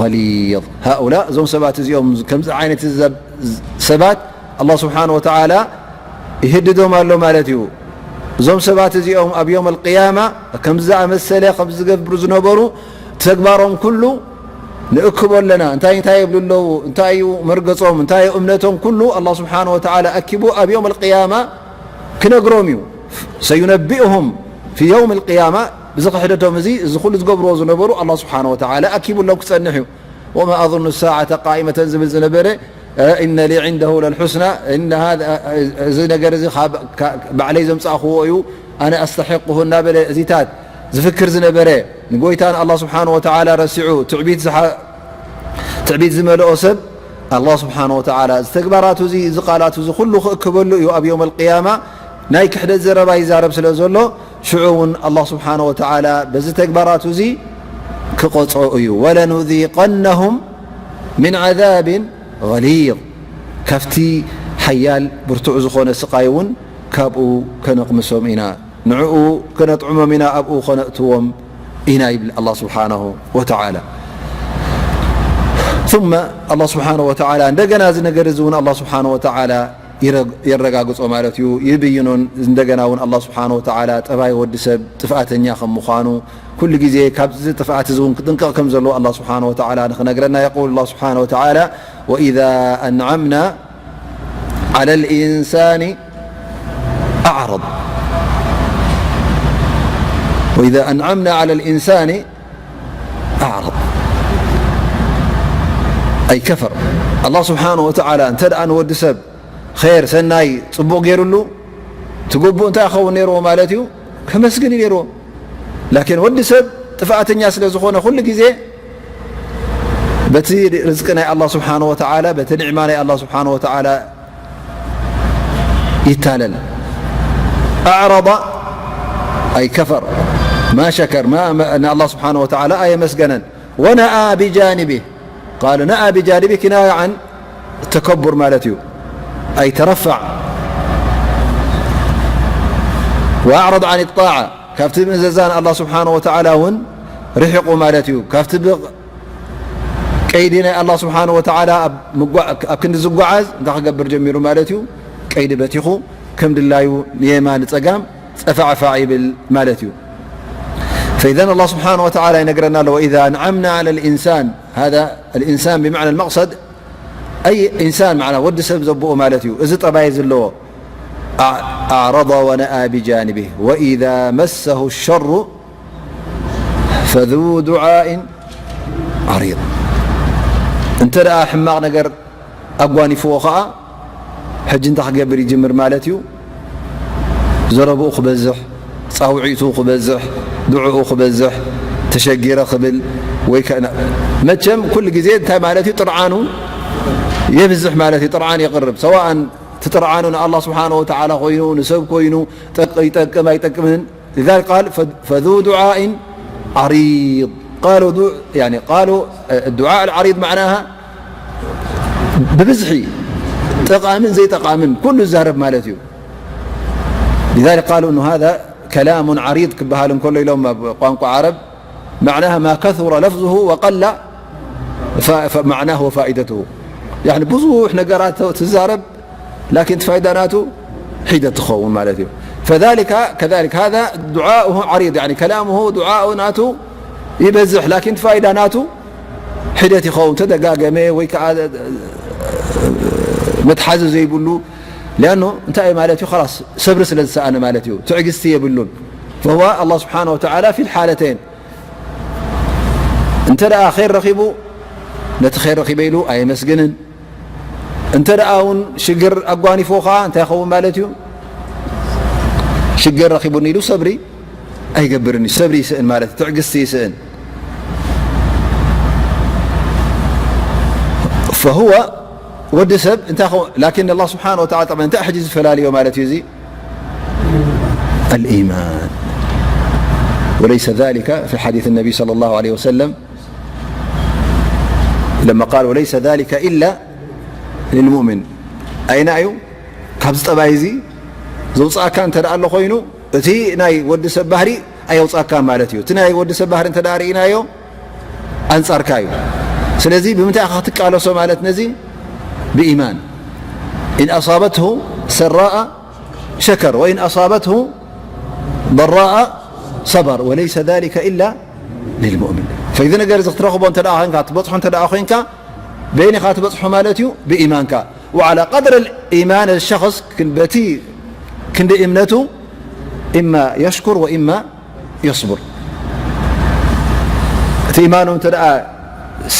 غليظ. ሃኡላ፣ እዞም ሰባት እዚኦም፣ ከምዚ ዓይነት ዘብ-፣ ሰባት ኣላህ ስብሓነ ወተዓላ ይህድዶም ኣሎ ማለት እዩ። እዞም ሰባት እዚኦም ኣብ የውመል ቅያማ ከምዚ ዝኣመሰለ፣ ከምዚ ዝገብሩ ዝነበሩ ተግባሮም ኩሉ ንእክቦ ኣለና። እንታይ እንታይ ይብሉ ኣለዉ? እንታይ እዩ መርገጾም? እንታይ እዩ እምነቶም? ኩሉ ኣላህ ስብሓነ ወተዓላ ኣኪቡ ኣብ የውመል ቅያማ ክነግሮም እዩ። ሰዩነቢኡሁም ፊ የውም ልቅያማ፣ ብዚ ክሕደቶም እዚ፣ እዚ ኩሉ ዝገብርዎ ዝነበሩ ኣላህ ስብሓነ ወተዓላ ኣኪቡሎም ክጸንሕ እዩ። ወማ ኣظኑ ሳዓተ ቃኢመተን ዝብል ዝነበረ፣ እ፣ ኢነ ሊ ዒንደሁ ለልሑስና፣ ኢነ ሃዛ፣ እዚ ነገር እዚ ካብ፣ ካ-፣ ባዕለይ ዘምጻእኽዎ እዩ፣ ኣነ ኣስተሒቅሁ እናበለ እዚታት ዝፍክር ዝነበረ፣ ንጎይታ ንኣላህ ስብሓነ ወተዓላ ረሲዑ ትዕቢት ዝሓ-፣ ትዕቢት ዝመልኦ ሰብ፣ ኣላህ ስብሓነ ወተዓላ እዚ ተግባራቱ እዚ፣ እዚ ቃላቱ እዚ ኩሉ ክእክበሉ እዩ ኣብ የውም ኣልቅያማ። ናይ ክሕደት ዘረባ ይዛረብ ስለ ዘሎ፣ ሽዑ እውን ኣላህ ስብሓነ ወተዓላ በዚ ተግባራቱ እዚ ክቐጽዖ እዩ። "ወለኑዚቀነሁም ሚን ዓዛብን ገሊዝ"፣ ካብቲ ሓያል ብርቱዕ ዝኾነ ስቓይ እውን ካብኡ ከነቕምሶም ኢና፣ ንዕኡ ከነጥዕሞም ኢና፣ ኣብኡ ከነእትዎም ኢና ይብል ኣላህ ስብሓነሁ ወተዓላ። ثم ኣላህ ስብሓነሁ ወተዓላ እንደገና እዚ ነገር እዚ እውን ኣላህ ስብሓነሁ ወተዓላ ይረ-፣ የረጋግጾ ማለት እዩ። ይብይኖን እንደገና እውን ኣላህ ስብሓነሁ ወተዓላ ጠባይ ወዲ ሰብ ጥፍኣተኛ ከም ምዃኑ፣ ኩሉ ግዜ ካብዚ ጥፍኣት እዚ እውን ክጥንቀቕ ከም ዘለዎ ኣላህ ስብሓነሁ ወተዓላ ንኽነግረና፣ የቁል ኣላህ ስብሓነሁ ወተዓላ፣ "ወኢዛ ኣንዓምና ዓለ ልኢንሳኒ ኣዕረድ፣ ወኢዛ ኣንዓምና ዓለ ልኢንሳኒ ኣዕረድ ኣይ ከፈር።" ኣላህ ስብሓነሁ ወተዓላ እንተ ደኣ ንወዲ ሰብ ኸይር፣ ሰናይ፣ ጽቡቕ ገይሩሉ፣ እቲ ግቡእ እንታይ ክኸውን ነይርዎ ማለት እዩ? ከመስግን እዩ ነይርዎ። ላኪን ወዲ ሰብ ጥፍኣተኛ ስለ ዝኾነ፣ ኩሉ ግዜ በቲ ርዝቂ ናይ ኣላህ ስብሓነሁ ወተዓላ፣ በቲ ኒዕማ ናይ ኣላህ ስብሓነሁ ወተዓላ ይታለል። ኣዕረዳ ኣይ ከፈር፣ ማ ሸከር፣ ማ-፣ ማ-፣ ንኣላህ ስብሓነሁ ወተዓላ ኣየመስገነን። ወነኣ ቢጃኒቢህ ቃሉ ነኣ ቢጃኒቢ ኪናያ ዓን ተከቡር ማለት እዩ። ኣይ ተረፋዕ። ወኣዕረድ ዓን ጣዓ፣ ካብቲ ምእዘዛን ኣላህ ስብሓነ ወተዓላ እውን ርሒቑ ማለት እዩ። ካብቲ ብ-፣ ቀይዲ ናይ ኣላህ ስብሓነ ወተዓላ ኣብ ምጓ-፣ ኣብ ክንዲ ዝጓዓዝ እንታይ ክገብር ጀሚሩ ማለት እዩ? ቀይዲ በቲኹ ከም ድላዩ ንየማን ንጸጋም ጸፋዕፋዕ ይብል ማለት እዩ። ፈኢዘን ኣላህ ስብሓነ ወተዓላ ይነግረና ኣሎ፣ ወኢዛ ኣንዓምና ዓለ ልኢንሳን፣ ሃዛ ኣልኢንሳን ብመዕና ልመቕሰድ ኣይ ኢንሳን፣ መዕና ወዲ ሰብ ዘብኡ ማለት እዩ። እዚ ጠባይ ዘለዎ፣ ኣ-፣ ኣዕረض ወነኣ ቢጃንቢህ ወኢዛ መሰሁ ሸሩ ፈዙ ዱዓኢን ዓሪድ። እንተ ደኣ ሕማቕ ነገር ኣጓኒፍዎ ኸኣ፣ ሕጂ እንታይ ክገብር ይጅምር ማለት እዩ? ዘረብኡ ክበዝሕ፣ ጻውዒቱ ክበዝሕ፣ ድዑኡ ክበዝሕ፣ ተሸጊረ ክብል ወይ ከ-፣ መቸም ኩሉ ግዜ እንታይ ማለት እዩ? ጥርዓኑ የብዝሕ ማለት እዩ። ጥርዓን የቕርብ። ሰዋእን እቲ ጥርዓኑ ንኣላህ ስብሓነሁ ወተዓላ ኮይኑ፣ ንሰብ ኮይኑ፣ ጠቅ-፣ ይጠቅም ኣይጠቅምን። لذلك قال ف-، فذو دعاء عريض. قالوا دو-، يعني قالوا، الدعاء العريض معناها ብብዝሒ ጠቓምን ዘይጠቓምን ኩሉ ዝዛረብ ማለት እዩ። لذلك قالوا إنه هذا كلام عريض ክበሃል እንከሎ ኢሎም ኣብ ቋንቋ ዓረብ معناها ما كثر لفظه وقل ف-، ف-، معناه وفائدته. يعني ብዙሕ ነገራት ትዛረብ ላኪን እቲ ፋይዳ ናቱ ሒደት ትኸውን ማለት እዩ። فذلك كذلك هذا دعاؤه عريض، يعني كلامه دعاء ናቱ ይበዝሕ ላኪን እቲ ፋይዳ ናቱ ሒደት ይኸውን፣ ተደጋገመ ወይ ከዓ መትሓዚ ዘይብሉ። ሊኣኖ እንታይ እዩ ማለት እዩ? ኸላስ ሰብሪ ስለ ዝሰኣነ ማለት እዩ፣ ትዕግስቲ የብሉን። فهو الله سبحانه وتعالى في الحالتين እንተ ደኣ ኸይር ረኺቡ ነቲ ኸይር ረኺበ ኢሉ ኣየመስግንን። እንተ ደኣ እውን ሽግር ኣጓኒፎ ኸዓ እንታይ ይኸውን ማለት እዩ? ሽግር ረኺቡኒ ኢሉ ሰብሪ ኣይገብርን እዩ። ሰብሪ ይስእን ማለት እዩ፣ ትዕግስቲ ይስእን። فهو ወዲ ሰብ እንታይ ኸው-፣ ላኪን ኣላህ ስብሓነ ወተዓላ ጠብዓ እንታይ ሕጂ ዝፈላልዮ ማለት እዩ እዚ? الإيمان. وليس ذلك في حديث النبي صلى الله عليه وسلم لما قال: "وليس ذلك إلا للمؤمن". ኣይና እዩ ካብዚ ጠባይ እዚ ዘውፅኣካ እንተ ደኣ ኣሎ ኮይኑ፣ እቲ ናይ ወዲ ሰብ ባህሪ ኣየውፅኣካ ማለት እዩ። እቲ ናይ ወዲ ሰብ ባህሪ እንተ ደኣ ርኢናዮ፣ ኣንጻርካ እዩ። ስለዚ ብምንታይ ኢኻ ክትቃለሶ ማለት ነዚ? ብኢማን። إن أصابته سراء شكر وإن أصابته ضراء صبر وليس ذلك إلا للمؤمن. ፈይዚ ነገር እዚ ክትረኽቦ እንተ ደኣ ኮይንካ፣ ትበጽሖ እንተ ደኣ ኮይንካ፣ በይን ኢኻ ትበጽሖ ማለት እዩ? ብኢማንካ። وعلى قدر الإيمان الشخص ክን-፣ በቲ ክንዲ እምነቱ إما يشكر وإما يصبر። እቲ ኢማኑ እንተ ደኣ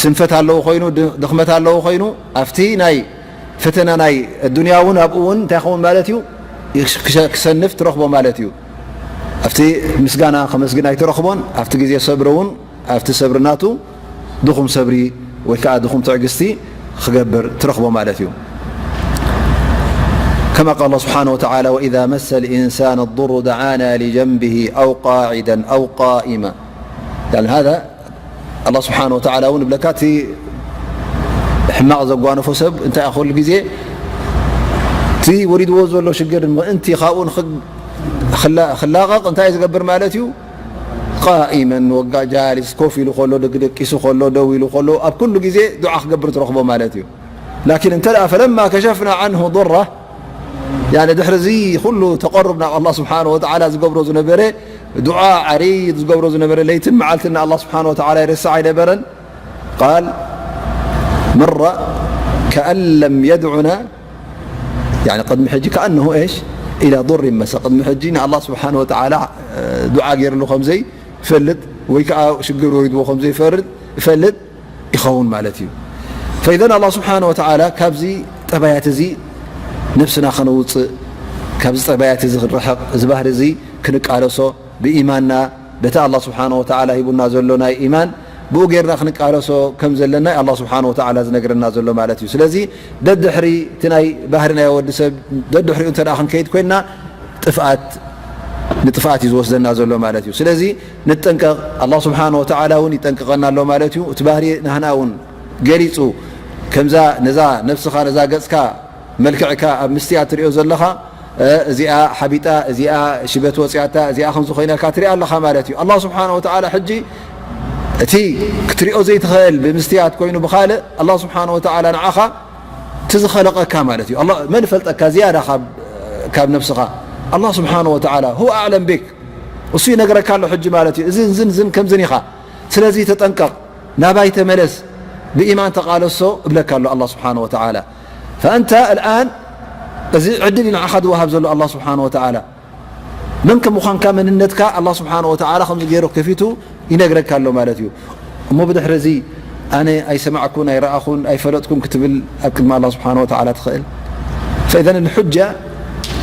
ስንፈት ኣለዎ ኮይኑ፣ ድ-፣ ድኽመት ኣለዎ ኮይኑ፣ ኣብቲ ናይ ፈተና ናይ ኣዱንያ እውን ኣብኡ እውን እንታይ ይኸውን ማለት እዩ? ይሽ-፣ ክሸ-፣ ክሰንፍ ትረኽቦ ማለት እዩ። ኣብቲ ምስጋና ከመስግን ኣይትረኽቦን፣ ኣብቲ ግዜ ሰብሪ እውን ኣብቲ ሰብሪ ናቱ ድኹም ሰብሪ ወይ ከዓ ድኹም ትዕግስቲ ክገብር ትረኽቦ ማለት እዩ። كما قال الله سبحانه وتعالى: وإذا مس الإنسان الضر دعانا لجنبه أو قاعدا أو قائما. يعني هذا الله سبحانه وتعالى እውን ብለካ እቲ ሕማቕ ዘጓነፎ ሰብ እንታይ ኩሉ ግዜ እቲ ወሪድዎ ዘሎ ሽግር ምእንቲ ካብኡ ንኽ-፣ ክላ-፣ ክላቐቕ እንታይ ዝገብር ማለት እዩ? ቃኢመን ወጋ ጃሊስ፣ ኮፍ ኢሉ ከሎ፣ ደቂ-፣ ደቂሱ ከሎ፣ ደው ኢሉ ከሎ፣ ኣብ ኩሉ ግዜ ዱዓ ክገብር ትረኽቦ ማለት እዩ። ላኪን እንተ ደኣ ፈለማ ከሸፍና ዓንሁ ضره፣ ያኒ ድሕሪ እዚ ኩሉ ተቐሩብ ናብ ኣላህ ስብሓነሁ ወተዓላ ዝገብሮ ዝነበረ፣ ዱዓ ዓሪድ ዝገብሮ ዝነበረ፣ ለይትን መዓልትን ንኣላህ ስብሓነሁ ወተዓላ ይረስዕ ኣይነበረን። ቃል መረ ከኣን ለም የድዑና፣ ያኒ ቅድሚ ሕጂ ከኣነሁ ኤሽ ኢላ ዱር ይመሰ፣ ቅድሚ ሕጂ ንኣላህ ስብሓነሁ ወተዓላ፣ እ፣ ዱዓ ገይርሉ ከም ዘይፈልጥ ወይ ከዓ ሽግር ወሪድዎ ከም ዘይፈርድ፣ ይፈልጥ ይኸውን ማለት እዩ። ፈኢዘን ኣላህ ስብሓነሁ ወተዓላ ካብዚ ጠባያት እዚ ነብስና ከነውፅእ፣ ካብዚ ጠባያት እዚ ክንርሕቕ፣ እዚ ባህሪ እዚ ክንቃለሶ፣ ብኢማንና በቲ ኣላህ ስብሓነሁ ወተዓላ ሂቡና ዘሎ ናይ ኢማን ብኡ ጌርና ክንቃለሶ ከም ዘለና ኣላህ ስብሓነሁ ወተዓላ ዝነግረና ዘሎ ማለት እዩ። ስለዚ ደድሕሪ እቲ ናይ ባህሪ ናይ ወዲ ሰብ ደድሕሪኡ እንተ ደኣ ክንከይድ ኮይንና ጥፍኣት፣ ንጥፍኣት እዩ ዝወስደና ዘሎ ማለት እዩ። ስለዚ ንጠንቀቕ፣ ኣላህ ስብሓነሁ ወተዓላ እውን ይጠንቅቐና ኣሎ ማለት እዩ። እቲ ባህሪ ናህና እውን ገሊጹ፣ ከምዛ ነዛ ነብስኻ፣ ነዛ ገጽካ፣ መልክዕካ ኣብ ምስትያት ትሪኦ ዘለኻ፣ እ፣ እዚኣ ሓቢጣ፣ እዚኣ ሽበት ወጽያታ፣ እዚኣ ከምዚ ኮይናልካ ትሪኣ ኣለኻ ማለት እዩ። ኣላህ ስብሓነሁ ወተዓላ ሕጂ እቲ ክትሪኦ ዘይትኽእል ብምስትያት ኮይኑ ብኻልእ ኣላህ ስብሓነሁ ወተዓላ ንዓኻ እቲ ዝኸለቐካ ማለት እዩ። ኣላ-፣ መን ይፈልጠካ ዝያዳ ካብ፣ ካብ ነብስኻ? ኣላህ ስብሓነሁ ወተዓላ፣ هو أعلم بك። እሱ ይነግረካ ኣሎ ሕጂ ማለት እዩ። እዝን፣ ዝን፣ ዝን፣ ከምዝን ኢኻ። ስለዚ ተጠንቀቕ፣ ናባይ ተመለስ፣ ብኢማን ተቓለሶ እብለካ ኣሎ ኣላህ ስብሓነሁ ወተዓላ። ፈኣንተ ኣልኣን እዚ ዕድል እዩ ንዓኻ ዝወሃብ ዘሎ ኣላህ ስብሓነሁ ወተዓላ። መን ከም ምዃንካ መንነትካ ኣላህ ስብሓነሁ ወተዓላ ከምዚ ገይሩ ከፊቱ ይነግረካ ኣሎ ማለት እዩ። እሞ ብድሕሪ እዚ ኣነ ኣይሰማዕኩን፣ ኣይረኣኹን፣ ኣይፈለጥኩን ክትብል ኣብ ቅድሚ ኣላህ ስብሓነሁ ወተዓላ ትኽእል? ፈኢዘን ልሑጃ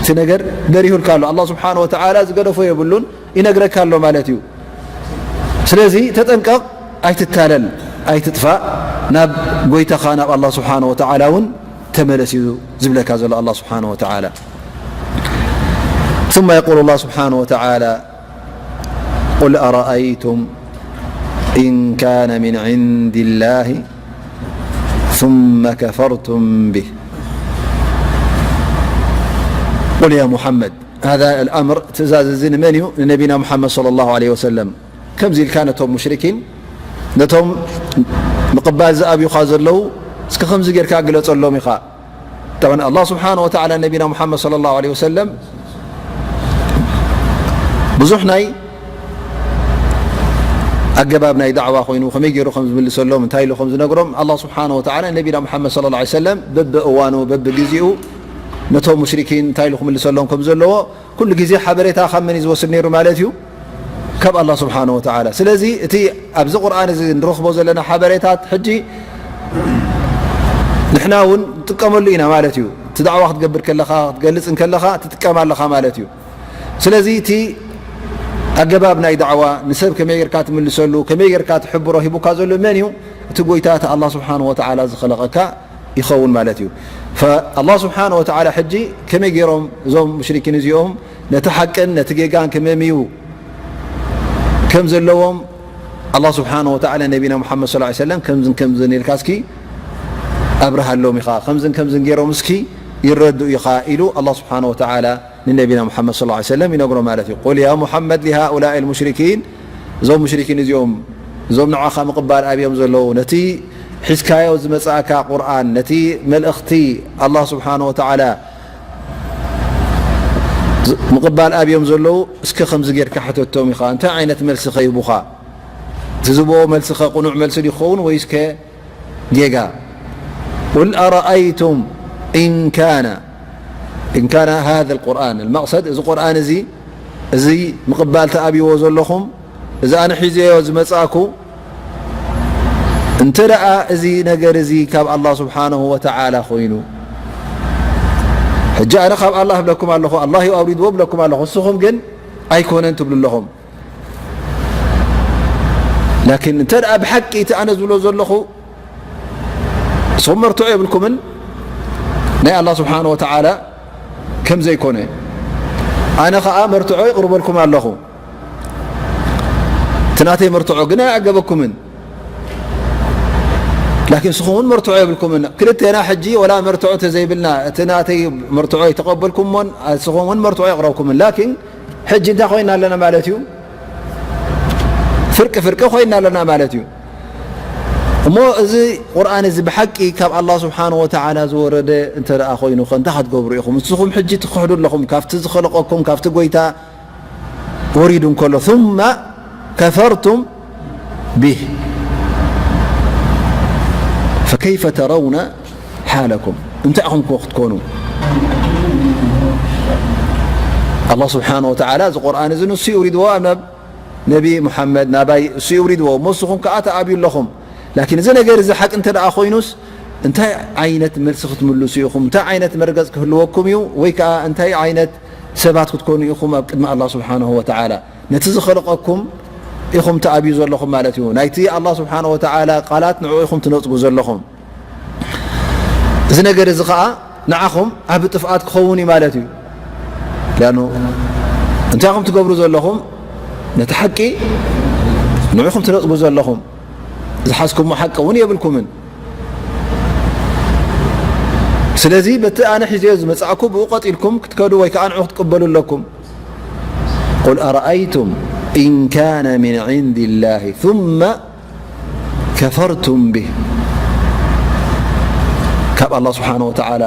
እቲ ነገር በሪሁልካ ኣሎ። ኣላህ ስብሓነሁ ወተዓላ ዝገደፎ የብሉን፣ ይነግረካ ኣሎ ማለት እዩ። ስለዚ ተጠንቀቕ፣ ኣይትታለል፣ ኣይትጥፋእ፣ ናብ ጎይታኻ ናብ ኣላህ ስብሓነሁ ወተዓላ እውን ተመለስ እዩ ዝብለካ ዘሎ ኣላህ ስብሓነሁ ወተዓላ። ثم يقول الله سبحانه وتعالى: قل أرأيتم إن كان من عند الله ثم كفرتم به. قل يا محمد، هذا الأمر፣ ትእዛዝ እዚ ንመን እዩ? ንነቢና ሙሓመድ ሰለላሁ ዐለይሂ ወሰለም። ከምዚ ኢልካ ነቶም ሙሽሪኪን፣ ነቶም ምቕባል ዝኣብዩኻ ዘለዉ፣ እስከ ከምዚ ጌርካ ግለጸሎም ኢኻ። ጠብዓን ኣላህ ስብሓነሁ ወተዓላ ነቢና ሙሓመድ ሰለላሁ ዐለይሂ ወሰለም ብዙሕ ናይ ኣገባብ ናይ ዳዕዋ ኮይኑ፣ ከመይ ገይሩ ከም ዝምልሰሎም፣ እንታይ ኢሉ ከም ዝነግሮም፣ ኣላህ ስብሓነሁ ወተዓላ ነቢና ሙሓመድ ሰለላሁ ዐለይሂ ወሰለም በብእዋኑ፣ በብግዜኡ ነቶም ሙሽሪኪን እንታይ ኢሉ ክምልሰሎም ከም ዘለዎ፣ ኩሉ ግዜ ሓበሬታ ካብ መን እዩ ዝወስድ ነይሩ ማለት እዩ? ካብ ኣላህ ስብሓነሁ ወተዓላ። ስለዚ እቲ ኣብዚ ቁርኣን እዚ ንረኽቦ ዘለና ሓበሬታት ሕጂ ንሕና እውን ንጥቀመሉ ኢና ማለት እዩ። እቲ ዳዕዋ ክትገብር ከለኻ፣ ክትገልጽ እንከለኻ ትጥቀም ኣለኻ ማለት እዩ። ስለዚ እቲ ኣገባብ ናይ ዳዕዋ፣ ንሰብ ከመይ ጌርካ ትምልሰሉ፣ ከመይ ጌርካ ትሕብሮ ሂቡካ ዘሎ መን እዩ? እቲ ጎይታ፣ እቲ ኣላህ ስብሓነሁ ወተዓላ ዝኸለቐካ ይኸውን ማለት እዩ። ፈኣላህ ስብሓነሁ ወተዓላ ሕጂ ከመይ ገይሮም እዞም ሙሽሪኪን እዚኦም ነቲ ሓቅን ነቲ ጌጋን ክመምዩ ከም ዘለዎም ኣላህ ስብሓነሁ ወተዓላ ነቢና ሙሓመድ ሰለላሁ ዐለይሂ ወሰለም ከምዝን ከምዝን ኢልካ እስኪ ኣብርሃሎም ኢኻ፣ ከምዝን ከምዝን ገይሮም እስኪ ይረድኡ ኢኻ ኢሉ ኣላህ ስብሓነሁ ወተዓላ ንነቢና ሙሓመድ ሰለላሁ ዐለይሂ ወሰለም ይነግሮ ማለት እዩ። ቁል ያ ሙሓመድ ሊሃኡላኢ ልሙሽሪኪን፣ እዞም ሙሽሪኪን እዚኦም፣ እዞም ንዓኻ ምቕባል ኣብዮም ዘለዉ፣ ነቲ ሒዝካዮ ዝመጻእካ ቁርኣን፣ ነቲ መልእኽቲ ኣላህ ስብሓነሁ ወተዓላ ዝ-፣ ምቕባል ኣብዮም ዘለዉ፣ እስከ ከምዚ ጌርካ ሕተቶም ኢኻ። እንታይ ዓይነት መልሲ ከ ይህቡኻ? እቲ ዝህብዎ መልሲ ከ ቅኑዕ መልሲ ድዩ ክኸውን ወይስ ከ ጌጋ? ቁል ኣረኣይቱም ኢን ካነ፣ ኢን ካነ ሃዘ ልቁርኣን፣ ልመቕሰድ፣ እዚ ቁርኣን እዚ፣ እዚ ምቕባል ተኣብይዎ ዘለኹም፣ እዚ ኣነ ሒዘዮ ዝመጻእኩ፣ እንተ ደኣ እዚ ነገር እዚ ካብ ኣላህ ስብሓነሁ ወተዓላ ኮይኑ፣ ሕጂ ኣነ ካብ ኣላህ እብለኩም ኣለኹ፣ ኣላህ እዩ ኣውሪድዎ እብለኩም ኣለኹ፣ ንስኹም ግን ኣይኮነን ትብሉ ኣለኹም። ላኪን እንተ ደኣ ብሓቂ እቲ ኣነ ዝብሎ ዘለኹ ንስኹም መርትዖ የብልኩምን፣ ናይ ኣላህ ስብሓነሁ ወተዓላ ከም ዘይኮነ፣ ኣነ ኸኣ መርትዖ ይቕርበልኩም ኣለኹ። እቲ ናተይ መርትዖ ግን ኣይዓገበኩምን። ላኪን ንስኹም እውን መርትዖ የብልኩምን። ክልቴና ሕጂ ወላ መርትዖ ተዘይብልና፣ እቲ ናተይ መርትዖ ኣይተቐበልኩሞን፣ ንስኹም እውን መርትዖ የቕረብኩምን። ላኪን ሕጂ እንታይ ኮይና ኣለና ማለት እዩ? ፍርቂ ፍርቂ ኮይና ኣለና ማለት እዩ። እሞ እዚ ቁርኣን እዚ ብሓቂ ካብ ኣላህ ስብሓነሁ ወተዓላ ዝወረደ እንተ ደኣ ኮይኑ ኸ እንታይ ክትገብሩ ኢኹም? ንስኹም ሕጂ ትኽሕዱ ኣለኹም፣ ካብቲ ዝኸለቐኩም፣ ካብቲ ጎይታ ወሪዱ እንከሎ፣ ثم كفرتم به فكيف ترون حالكم، እንታይ ኢኹም ከ ክትኮኑ? ኣላህ ስብሓነሁ ወተዓላ እዚ ቁርኣን እዚ ንሱ ይውሪድዎ ኣብ ናብ ነቢ ሙሓመድ ናባይ እሱ ይውሪድዎ፣ እሞ ንስኹም ከኣ ተኣብዩ ኣለኹም። ላኪን እዚ ነገር እዚ ሓቂ እንተ ደኣ ኮይኑስ፣ እንታይ ዓይነት መልሲ ክትምልሱ ኢኹም? እንታይ ዓይነት መርገጽ ክህልወኩም እዩ? ወይ ከኣ እንታይ ዓይነት ሰባት ክትኮኑ ኢኹም ኣብ ቅድሚ ኣላህ ስብሓነሁ ወተዓላ? ነቲ ዝኸለቐኩም ኢኹም ተኣብዩ ዘለኹም ማለት እዩ። ናይቲ ኣላህ ስብሓነሁ ወተዓላ ቃላት ንዕኡ ኢኹም ትነጽጉ ዘለኹም። እዚ ነገር እዚ ኸኣ ንዓኹም ዓቢ ጥፍኣት ክኸውን እዩ ማለት እዩ። ሊኣኑ እንታይ ኢኹም ትገብሩ ዘለኹም? ነቲ ሓቂ ንዕኹም ትነጽጉ ዘለኹም። ዝሓዝኩሞ ሓቂ እውን የብልኩምን። ስለዚ በቲ ኣነ ሒዘዮ ዝመጻእኩ ብኡ ቀጢልኩም ክትከዱ ወይ ከኣ ንዑ ክትቅበሉ ኣለኩም። قل أرأيتم إن كان من عند الله ثم كفرتم به، ካብ ኣላህ ስብሓነሁ ወተዓላ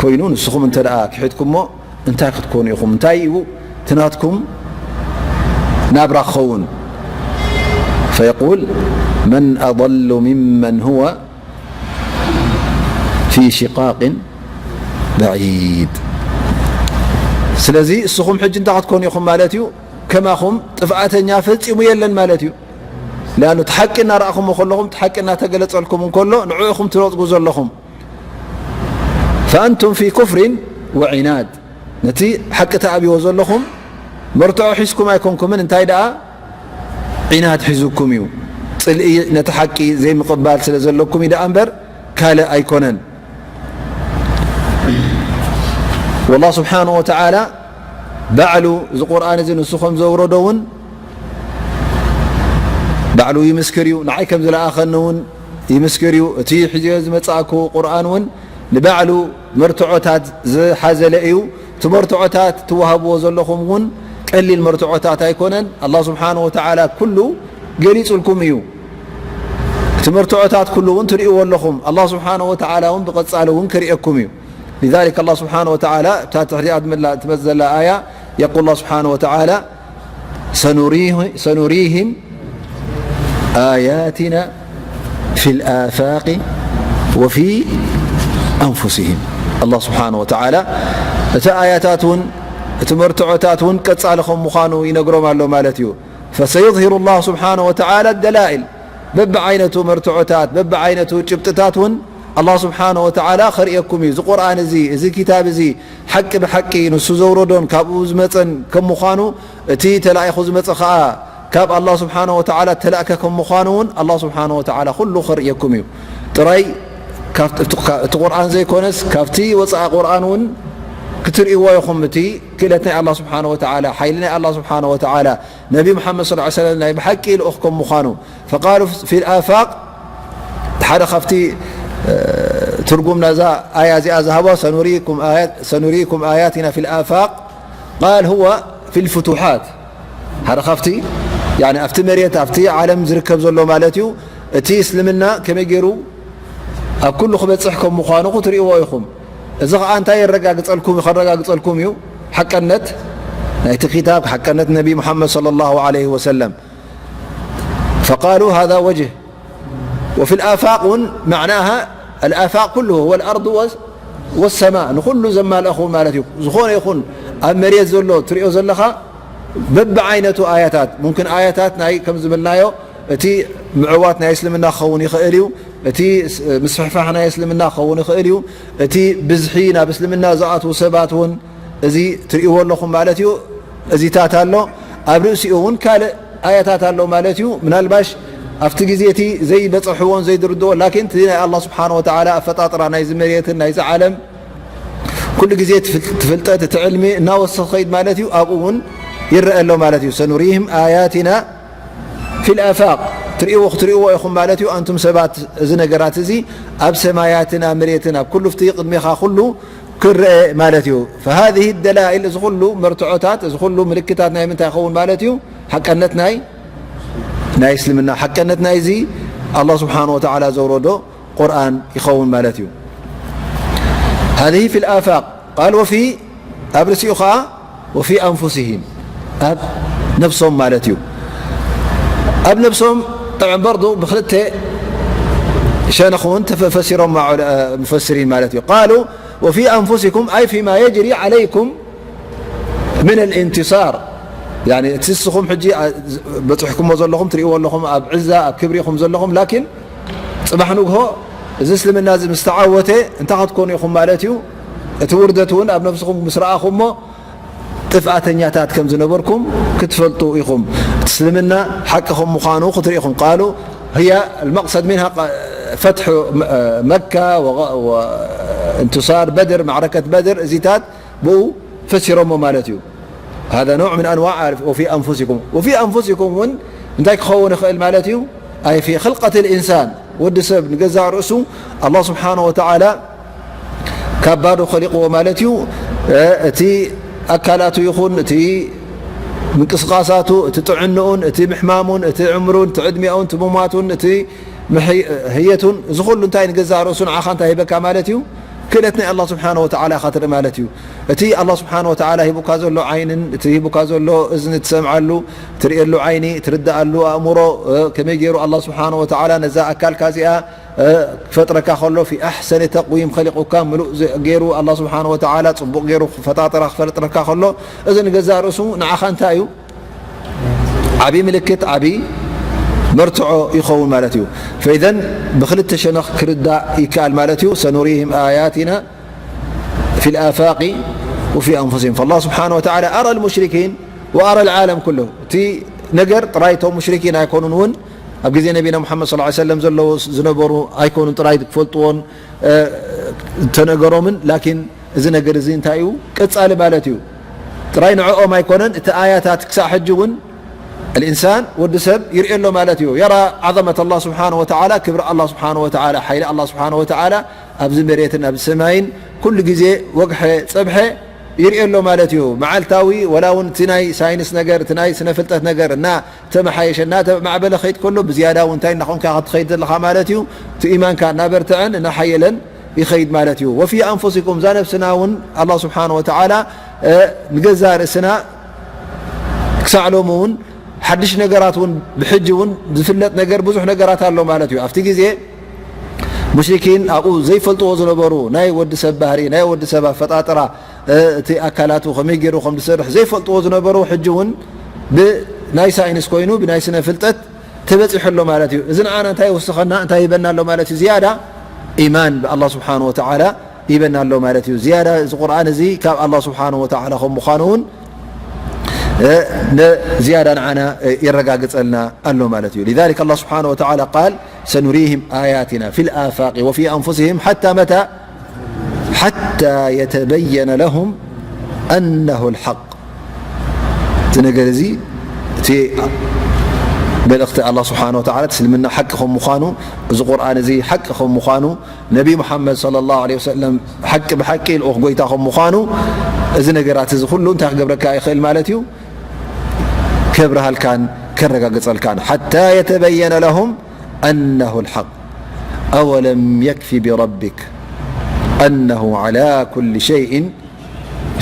ኮይኑ ንስኹም እንተ ደኣ ክሒድኩሞ እንታይ ክትኮኑ ኢኹም? እንታይ እዩ እቲ ናትኩም ናብራ ክኸውን? فيقول من أضل ممن هو في شقاق بعيد። ስለዚ እስኹም ሕጂ እንታይ ክትኮኑ ኢኹም ማለት እዩ? ከማኹም ጥፍኣተኛ ፈጺሙ የለን ማለት እዩ። ሊኣኑ እቲ ሓቂ እናረኣኹሞ ከለኹም፣ እቲ ሓቂ እናተገለጸልኩም እንከሎ ንዕኡ ኢኹም ትነጽጉ ዘለኹም። فأنتم في كفر وعناد، ነቲ ሓቂ ተኣብይዎ ዘለኹም መርትዖ ሒዝኩም ኣይኮንኩምን፣ እንታይ ደኣ ዒናድ ሒዙኩም እዩ። ጽልኢ ነቲ ሓቂ ዘይምቕባል ስለ ዘለኩም እዩ ደኣ እምበር ካልእ ኣይኮነን። ወላህ ስብሓነሁ ወተዓላ ባዕሉ እዚ ቁርኣን እዚ ንሱ ከም ዘውረዶ እውን ባዕሉ ይምስክር እዩ። ንዓይ ከም ዝለኣኸኒ እውን ይምስክር እዩ። እቲ ሒዘዮ ዝመጻእኩ ቁርኣን እውን ንባዕሉ መርትዖታት ዝሓዘለ እዩ። እቲ መርትዖታት ትወሃብዎ ዘለኹም እውን ቀሊል መርትዖታት ኣይኮነን። ኣላህ ስብሓነሁ ወተዓላ ኩሉ ገሊጹልኩም እዩ። እቲ መርትዖታት ኩሉ እውን ትርእይዎ ኣለኹም። ኣላህ ስብሓነሁ ወተዓላ እውን ብቐጻሊ እውን ክርእየኩም እዩ። لذلك الله سبحانه وتعالى እታ ትሕቲኣ ትመላ-፣ ትመጽእ ዘላ ኣያ يقول الله سبحانه وتعالى سنريه-، سنريهم آياتنا في الآفاق وفي أنفسهم. الله سبحانه وتعالى እቲ ኣያታት እውን እቲ መርትዖታት እውን ቀጻሊ ከም ምዃኑ ይነግሮም ኣሎ ማለት እዩ። فسيظهر الله سبحانه وتعالى الدلائل، በብዓይነቱ መርትዖታት፣ በብዓይነቱ ጭብጥታት እውን ኣላህ ስብሓነ ወተዓላ ኸርእየኩም እዩ። እዚ ቁርኣን እዚ፣ እዚ ኪታብ እዚ ሓቂ ብሓቂ ንሱ ዘውረዶን ካብኡ ዝመጸን ከም ምዃኑ፣ እቲ ተላኢኹ ዝመጸ ኸኣ ካብ ኣላህ ስብሓነ ወተዓላ እተላእከ ከም ምዃኑ እውን ኣላህ ስብሓነ ወተዓላ ኩሉ ኸርእየኩም እዩ። ጥራይ ካብ-፣ እቲ፣ እቲ ቁርኣን ዘይኮነስ ካብቲ ወጻኢ ቁርኣን እውን ክትርእይዎ ኢኹም። እቲ ክእለት ናይ ኣላህ ስብሓነ ወተዓላ፣ ሓይሊ ናይ ኣላህ ስብሓነ ወተዓላ፣ ነቢ ሙሓመድ ሰለላሁ ዐለይሂ ወሰለም ናይ ብሓቂ ልኡኽ ከም ምዃኑ። فقالوا في الآفاق، ሓደ ካብቲ፣ እ፣ ትርጉም ናዛ ኣያ እዚኣ ዝሃቦ سنريكم آيات-، سنريكم آياتنا في الآفاق، قال هو في الفتوحات። ሓደ ካብቲ፣ ያኒ ኣብቲ መሬት፣ ኣብቲ ዓለም ዝርከብ ዘሎ ማለት እዩ። እቲ እስልምና ከመይ ገይሩ ኣብ ኩሉ ክበጽሕ ከም ምዃኑ ክትርእይዎ ኢኹም። እዚ ኸኣ እንታይ የረጋግጸልኩም፣ ከረጋግጸልኩም እዩ? ሓቀነት ናይቲ ኪታብ፣ ሓቀነት ነቢ ሙሓመድ ሰለላሁ ዐለይሂ ወሰለም። فقالوا هذا وجه، وفي الآفاق እውን معناها الآفاق كله هو الأرض والسماء، ንኹሉ ዘማልአ ክኸውን ማለት እዩ። ዝኾነ ይኹን ኣብ መሬት ዘሎ ትሪኦ ዘለኻ በብዓይነቱ ኣያታት፣ ሙምክን ኣያታት ናይ ከም ዝብልናዮ እቲ ምዕዋት ናይ እስልምና ክኸውን ይኽእል እዩ፣ እቲ ስ-፣ ምስፍሕፋሕ ናይ እስልምና ክኸውን ይኽእል እዩ፣ እቲ ብዝሒ ናብ እስልምና ዝኣትዉ ሰባት እውን እዚ ትርእይዎ ኣለኹም ማለት እዩ። እዚታት ኣሎ፣ ኣብ ርእሲኡ እውን ካልእ ኣያታት ኣሎ ማለት እዩ። ምናልባሽ ኣብቲ ግዜ እቲ ዘይበጸሕዎን ዘይድርድኦ፣ ላኪን እቲ ናይ ኣላህ ስብሓነ ወተዓላ ኣፈጣጥራ ናይዚ መሬትን ናይዚ ዓለም ኩሉ ግዜ እቲ ፍል-፣ እቲ ፍልጠት፣ እቲ ዕልሚ እናወሰኸ ይኸይድ ማለት እዩ። ኣብኡ እውን ይረአ ኣሎ ማለት እዩ። ሰኑሪህም ኣያቲና ፊል ኣፋቅ፣ ትርእይዎ ክትርእይዎ ኢኹም ማለት እዩ። ኣንቱም ሰባት፣ እዚ ነገራት እዚ ኣብ ሰማያትን ኣብ መሬትን ኣብ ኩሉ፣ ፍቲ ቅድሜኻ ኩሉ ክረአ ማለት እዩ። ፈሃዚህ ደላኢል፣ እዚ ኩሉ መርትዖታት፣ እዚ ኩሉ ምልክታት ናይ ምንታይ ይኸውን ማለት እዩ? ሓቀነት ናይ፣ ናይ እስልምና፣ ሓቀነት ናይዚ ኣላህ ስብሓነ ወተዓላ ዘውረዶ ቁርኣን ይኸውን ማለት እዩ። ሃዚህ ፊል ኣፋቅ ቃል ወፊ፣ ኣብ ርእሲኡ ኸዓ ወፊ ኣንፉሲሂም፣ ኣብ ነብሶም ማለት እዩ። ኣብ ነብሶም፣ ጠብዓን በርዱ ብክልተ ሸነኽ እውን ተፈ-፣ ፈሲሮም፣ ዑለ-፣ ሙፈሲሪን ማለት እዩ። ቃሉ ወፊ ኣንፉሲኩም ኣይ ፊማ የጅሪ ዓለይኩም ምን ኣልእንትሳር፣ ያኒ እቲ ንስኹም ሕጂ ኣ-፣ በፂሕኩሞ ዘለኹም፣ ትርእይዎ ኣለኹም፣ ኣብ ዕዛ ኣብ ክብሪ ኢኹም ዘለኹም። ላኪን ፅባሕ ንግሆ እዚ እስልምና እዚ ምስ ተዓወተ እንታይ ክትኮኑ ኢኹም ማለት እዩ? እቲ ውርደት እውን ኣብ ነብስኹም ምስ ረኣኹሞ ጥፍኣተኛታት ከም ዝነበርኩም ክትፈልጡ ኢኹም። እቲ እስልምና ሓቂ ከም ምዃኑ ክትርኢ ኢኹም። ቃሉ ህያ ኣልመቅሰድ ሚንሃ ፈትሑ መካ ወ-፣ ወ-፣ እንትሳር በድር፣ ማዕረከት በድር፣ እዚታት ብኡ ፈሲሮሞ ማለት እዩ። ሃዛ ኖዕ ምን ኣንዋዕ ወፊ ኣንፉሲኩም። ወፊ ኣንፉሲኩም እውን እንታይ ክኸውን ይኽእል ማለት እዩ? ኣይ ፊ ኽልቀት ልኢንሳን፣ ወዲ ሰብ ንገዛእ ርእሱ ኣላህ ስብሓነ ወተዓላ ካብ ባዶ ኸሊቕዎ ማለት እዩ። እ፣ እቲ ኣካላቱ ይኹን፣ እቲ ምንቅስቓሳቱ፣ እቲ ጥዕንኡን፣ እቲ ምሕማሙን፣ እቲ ዕምሩን፣ እቲ ዕድሚኡን፣ እቲ ምሟቱን፣ እቲ ምሕ-፣ ህየቱን፣ እዚ ኩሉ እንታይ ንገዛእ ርእሱ ንዓኻ እንታይ ሂበካ ማለት እዩ? ክእለት ናይ ኣላህ ስብሓነ ወተዓላ ኢኻ ትርኢ ማለት እዩ። እቲ ኣላህ ስብሓነ ወተዓላ ሂቡካ ዘሎ ዓይንን፣ እቲ ሂቡካ ዘሎ እዝኒ ትሰምዓሉ፣ ትርእየሉ ዓይኒ፣ ትርድኣሉ ኣእምሮ፣ እ፣ ከመይ ገይሩ ኣላህ ስብሓነ ወተዓላ ነዛ ኣካልካ እዚኣ፣ እ፣ ክፈጥረካ ከሎ ፊ ኣሕሰኒ ተቅዊም ኸሊቁካ፣ ምሉእ ዘ-፣ ገይሩ ኣላህ ስብሓነ ወተዓላ ጽቡቕ ገይሩ ክፈጣጥራ፣ ክፈጥረካ ከሎ፣ እዚ ንገዛእ ርእሱ ንዓኻ እንታይ እዩ? ዓቢ ምልክት፣ ዓቢ መርትዖ ይኸውን ማለት እዩ። ፈኢዘን ብኽልተ ሸነኽ ክርዳእ ይከኣል ማለት እዩ። ሰኑሪህም ኣያቲና ፊል ኣፋቂ ወፊ ኣንፉሲሂም። ፈላህ ስብሓነ ወተዓላ ኣራ ልሙሽሪኪን ወኣራ ልዓለም ኩሉ። እቲ ነገር ጥራይ እቶም ሙሽሪኪን ኣይኮኑን እውን፣ ኣብ ግዜ ነቢና ሙሓመድ ሰለላሁ ዐለይሂ ወሰለም ዘለዉ ዝነበሩ ኣይኮኑን ጥራይ ክፈልጥዎን፣ እ፣ ተነገሮምን፣ ላኪን እዚ ነገር እዚ እንታይ እዩ? ቀጻሊ ማለት እዩ። ጥራይ ንዕኦም ኣይኮነን፣ እቲ ኣያታት ክሳዕ ሕጂ እውን ኣልኢንሳን፣ ወዲ ሰብ፣ ይርእዮ ኣሎ ማለት እዩ። የራ ዓዘመት ኣላህ ስብሓነ ወተዓላ፣ ክብሪ ኣላህ ስብሓነ ወተዓላ፣ ሓይሊ ኣላህ ስብሓነ ወተዓላ ኣብዚ መሬትን ኣብዚ ሰማይን ኩሉ ግዜ ወግሐ ጸብሐ ይርእዮ ኣሎ ማለት እዩ። መዓልታዊ፣ ወላ እውን እቲ ናይ ሳይንስ ነገር፣ እቲ ናይ ስነ ፍልጠት ነገር እና ተመሓየሸ፣ እናተማዕበለ ኸይድ ከሎ፣ ብዝያዳ እውን እንታይ እናኾንካ ክትኸይድ ዘለኻ ማለት እዩ? እቲ ኢማንካ እናበርትዐን እናሓየለን ይኸይድ ማለት እዩ። ወፊ ኣንፉሲኩም፣ እዛ ነብስና እውን ኣላህ ስብሓነ ወተዓላ፣ እ፣ ንገዛእ ርእስና ክሳዕ ሎሚ እውን ሓድሽ ነገራት እውን ብሕጂ እውን ዝፍለጥ ነገር ብዙሕ ነገራት ኣሎ ማለት እዩ። ኣብቲ ግዜ ሙሽሪኪን ኣብኡ ዘይፈልጥዎ ዝነበሩ ናይ ወዲ ሰብ ባህሪ፣ ናይ ወዲ ሰብ ኣፈጣጥራ፣ እ፣ እቲ ኣካላቱ ከመይ ገይሩ ከም ዝሰርሕ ዘይፈልጥዎ ዝነበሩ፣ ሕጂ እውን ብናይ ሳይንስ ኮይኑ ብናይ ስነ ፍልጠት ተበጺሑ ኣሎ ማለት እዩ። እዚ ንዓና እንታይ ይውስኸና፣ እንታይ ይበና ኣሎ ማለት እዩ? ዝያዳ ኢማን ብኣላህ ስብሓነ ወተዓላ ይበና ኣሎ ማለት እዩ። ዝያዳ እዚ ቁርኣን እዚ ካብ ኣላህ ስብሓነ ወተዓላ ከም ምዃኑ እውን፣ እ፣ ነ-፣ ዝያዳ ንዓና፣ እ፣ የረጋግጸልና ኣሎ ማለት እዩ። ሊዛሊክ ኣላህ ስብሓነ ወተዓላ ቃል ሰኑሪህም ኣያቲና ፊል ኣፋቂ ወፊ ኣንፉሲሂም ሓታ መታ ሓታ የተበየነ ለሁም ኣነሁ ልሓቅ። እቲ ነገር እዚ፣ እቲ መልእኽቲ ኣላህ ስብሓነ ወተዓላ፣ እቲ እስልምና ሓቂ ከም ምዃኑ፣ እዚ ቁርኣን እዚ ሓቂ ከም ምዃኑ፣ ነቢ ሙሓመድ ሰለላሁ ዐለይሂ ወሰለም ሓቂ ብሓቂ ልኡኽ ጎይታ ከም ምዃኑ፣ እዚ ነገራት እዚ ኩሉ እንታይ ክገብረካ ይኽእል ማለት እዩ? ከብርሃልካን ከረጋግጸልካን። ሓታ የተበየነ ለሁም ኣነሁ ልሓቅ ኣወለም የክፊ ብረቢክ ኣነሁ ዓላ ኩሊ ሸይእን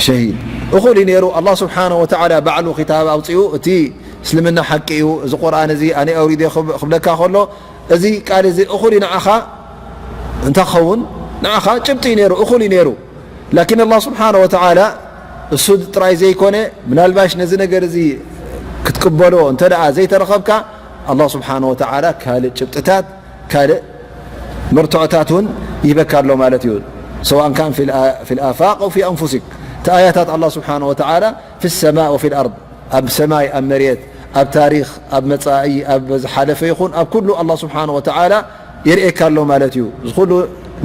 ሸሂድ። እኹል እዩ ነይሩ። ኣላህ ስብሓነ ወተዓላ ባዕሉ ኪታብ ኣውፂኡ፣ እቲ እስልምና ሓቂ እዩ፣ እዚ ቁርኣን እዚ ኣነ ኣውሪደ ክብ-፣ ክብለካ ከሎ፣ እዚ ቃል እዚ እኹል እዩ ንዓኻ እንታይ ክኸውን? ንዓኻ ጭብጢ እዩ ነይሩ፣ እኹል እዩ ነይሩ። ላኪን ኣላህ ስብሓነ ወተዓላ እሱ ጥራይ ዘይኮነ፣ ምናልባሽ ነዚ ነገር እዚ ክትቅበሎ እንተ ደኣ ዘይተረኸብካ፣ ኣላህ ስብሓነ ወተዓላ ካልእ ጭብጥታት፣ ካልእ መርትዖታት እውን ይህበካ ኣሎ ማለት እዩ። ሰዋእን ካን ፊል ኣ-፣ ፊል ኣፋቅ ኣው ፊ ኣንፉሲክ። እቲ ኣያታት ኣላህ ስብሓነ ወተዓላ ፊ ሰማእ ወፊል ኣርድ፣ ኣብ ሰማይ፣ ኣብ መሬት፣ ኣብ ታሪኽ፣ ኣብ መጻኢ፣ ኣብ ዝሓለፈ ይኹን ኣብ ኩሉ ኣላህ ስብሓነ ወተዓላ የርእየካ ኣሎ ማለት እዩ። እዚ ኩሉ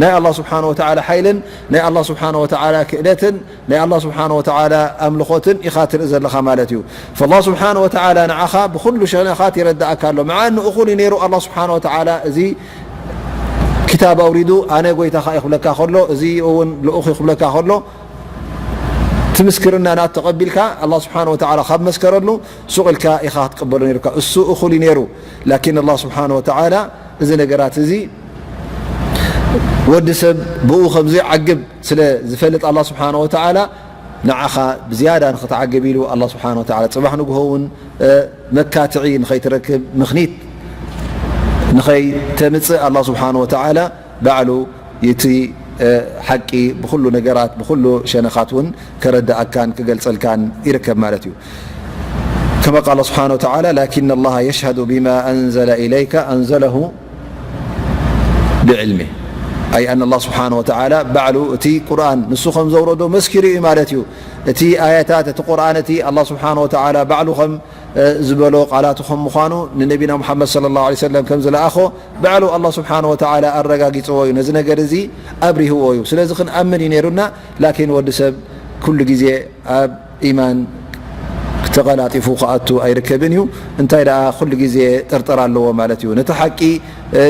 ናይ ኣላህ ስብሓነ ወተዓላ ሓይልን ናይ ኣላህ ስብሓነ ወተዓላ ክእለትን ናይ ኣላህ ስብሓነ ወተዓላ ኣምልኾትን ኢኻ ትርኢ ዘለኻ ማለት እዩ። ፈላህ ስብሓነ ወተዓላ ንዓኻ ብኹሉ ሸነኻት ይረዳእካ ኣሎ። መዓ ንእኹል እዩ ነይሩ። ኣላህ ስብሓነ ወተዓላ እዚ ክታብ ኣውሪዱ ኣነ ጎይታኻ እዩ ክብለካ ከሎ፣ እዚ እውን ልኡኽ እዩ ክብለካ ከሎ፣ እቲ ምስክርና ናት ተቐቢልካ ኣላህ ስብሓነ ወተዓላ ካብ መስከረሉ ሱቕ ኢልካ ኢኻ ክትቅበሎ ነይሩካ። እሱ እኹል እዩ ነይሩ። ላኪን ኣላህ ስብሓነ ወተዓላ እዚ ነገራት እዚ ወዲ ሰብ ብኡ ከም ዘይዓግብ ስለ ዝፈልጥ ኣላህ ስብሓነ ወተዓላ ንዓኻ ብዝያዳ ንኽትዓግብ ኢሉ ኣላህ ስብሓነ ወተዓላ ጽባሕ ንግሆ እውን፣ እ፣ መካትዒ ንኸይትረክብ ምኽኒት ንኸይተምጽእ ኣላህ ስብሓነ ወተዓላ ባዕሉ እቲ፣ እ፣ ሓቂ ብኹሉ ነገራት ብኹሉ ሸነኻት እውን ከረድኣካን ክገልጸልካን ይርከብ ማለት እዩ። كما قال سبحانه وتعالى: لكن الله يشهد بما أنزل إليك أنزله بعلمه. أي أن الله سبحانه وتعالى ባዕሉ እቲ ቁርኣን ንሱ ከም ዘውረዶ መስኪሩ እዩ ማለት እዩ። እቲ ኣያታት፣ እቲ ቁርኣን እቲ ኣላህ ስብሓነ ወተዓላ ባዕሉ ከም፣ እ፣ ዝበሎ ቃላቱ ከም ምዃኑ ንነቢና ሙሓመድ ሰለላሁ ዐለይሂ ወሰለም ከም ዝለኣኾ ባዕሉ ኣላህ ስብሓነ ወተዓላ ኣረጋጊጽዎ እዩ። ነዚ ነገር እዚ ኣብሪህዎ እዩ። ስለዚ ክንኣምን እዩ ነይሩና። ላኪን ወዲ ሰብ ኩሉ ግዜ ኣብ ኢማን ተቐላጢፉ ክኣቱ ኣይርከብን እዩ። እንታይ ደኣ ኩሉ ግዜ ጥርጥር ኣለዎ ማለት እዩ። ነቲ ሓቂ፣ እ፣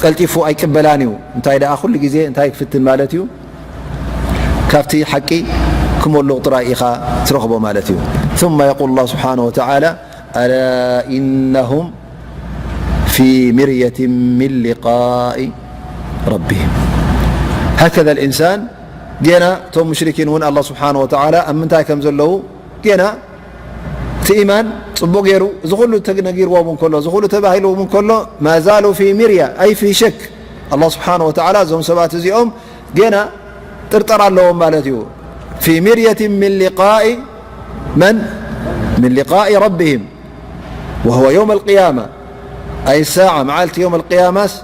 ቀልጢፉ ኣይቅበላን እዩ። እንታይ ደኣ ኩሉ ግዜ እንታይ ክፍትን ማለት እዩ? ካብቲ ሓቂ ክመሉቕ ጥራይ ኢኻ ትረኽቦ ማለት እዩ። ثم يقول الله سبحانه وتعالى: ألا إنهم في مرية من لقاء ربهم. هكذا الإنسان ጌና እቶም ሙሽሪኪን እውን ኣላህ ስብሓነ ወተዓላ ኣብ ምንታይ ከም ዘለዉ ጌና እቲ ኢማን ጽቡቕ ገይሩ እዚ ኩሉ ተነጊርዎም እንከሎ፣ እዚ ኩሉ ተባሂልዎም እንከሎ፣ ما زالوا في مرية أي في شك። ኣላህ ስብሓነ ወተዓላ እዞም ሰባት እዚኦም ጌና ጥርጠራ ኣለዎም ማለት እዩ። في مرية من لقاء من؟ من لقاء ربهم وهو يوم القيامة أي الساعة، መዓልቲ يوم القيامة ስ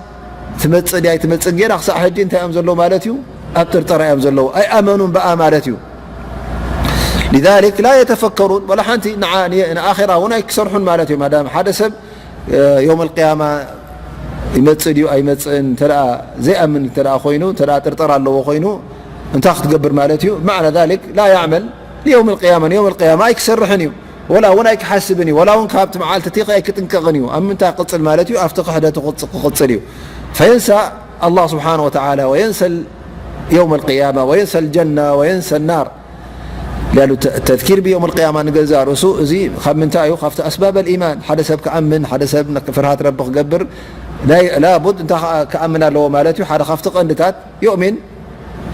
ትመጽእ ድያ ኣይትመጽእን ጌና ክሳዕ ሕጂ እንታይ እዮም ዘለዉ ማለት እዩ? ኣብ ጥርጠራ እዮም ዘለዉ። ኣይኣመኑን ብኣ ማለት እዩ። لذلك لا يتفكرون ولا ሓንቲ ንዓ-፣ ን-፣ ንኣኼራ እውን ኣይክሰርሑን ማለት እዩ። ማዳም ሓደ ሰብ፣ እ፣ يوم القيامة ይመጽእ ድዩ ኣይመጽእን እንተ ደኣ ዘይኣምን እንተ ደኣ ኮይኑ፣ እንተ ደኣ ጥርጠራ ኣለዎ ኮይኑ፣ እንታይ ክትገብር ማለት እዩ? معنى ذلك لا يعمل ليوم القيامة، ንيوم القيامة ኣይክሰርሕን እዩ። ወላ እውን ኣይክሓስብን እዩ። ወላ እውን ካብቲ መዓልቲ እቲ ኣይክጥንቀቕን እዩ። ኣብ ምንታይ ክቕጽል ማለት እዩ? ኣብቲ ክሕደቱ ክቕጽ-፣ ክቕጽል እዩ። فينسى الله سبحانه وتعالى وينسى يوم القيامة وينسى الجنة وينسى النار. لأنه ተ-، ተዝኪር ብየውም ኣልቅያማ ንገዛእ ርእሱ እዚ ካብ ምንታይ እዩ? ካብቲ ኣስባብ ኣልኢማን። ሓደ ሰብ ክኣምን፣ ሓደ ሰብ ን-፣ ፍርሃት ረቢ ክገብር ናይ ላቡድ እንታይ ከኣ ክኣምን ኣለዎ ማለት እዩ። ሓደ ካብቲ ቀንድታት ዩእሚን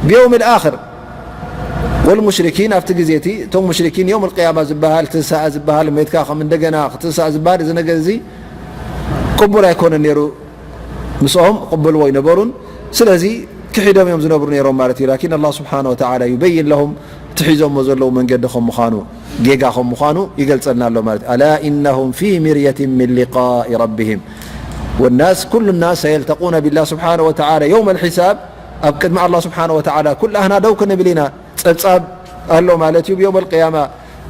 ብየውም ልኣኽር ወልሙሽሪኪን። ኣብቲ ግዜ እቲ እቶም ሙሽሪኪን የውም ኣልቅያማ ዝበሃል ትንሳኣ ዝበሃል ሜትካ ከም እንደገና ክትንሳእ ዝበሃል እዚ ነገር እዚ ቅቡል ኣይኮነን ነይሩ። ምስኦም ቅበልዎ ኣይነበሩን። ስለዚ ክሒዶም እዮም ዝነብሩ ነይሮም ማለት እዩ። ላኪን ኣላህ ስብሓነ ወተዓላ ዩበይን ለሁም እቲ ሒዞሞ ዘለዉ መንገዲ ከም ምዃኑ ጌጋ ከም ምዃኑ ይገልጸልና ኣሎ ማለት እዩ። ኣላ ኢነሁም ፊ ሚርየትን ሚን ሊቃኢ ረቢሂም ወናስ ኩሉ ናስ ሰየልተቁነ ቢላህ ስብሓነ ወተዓላ የውመል ሒሳብ ኣብ ቅድሚ ኣላህ ስብሓነ ወተዓላ ኩላህና ደው ክንብል ኢና። ጸብጻብ ኣሎ ማለት እዩ። ብዮም ኣልቅያማ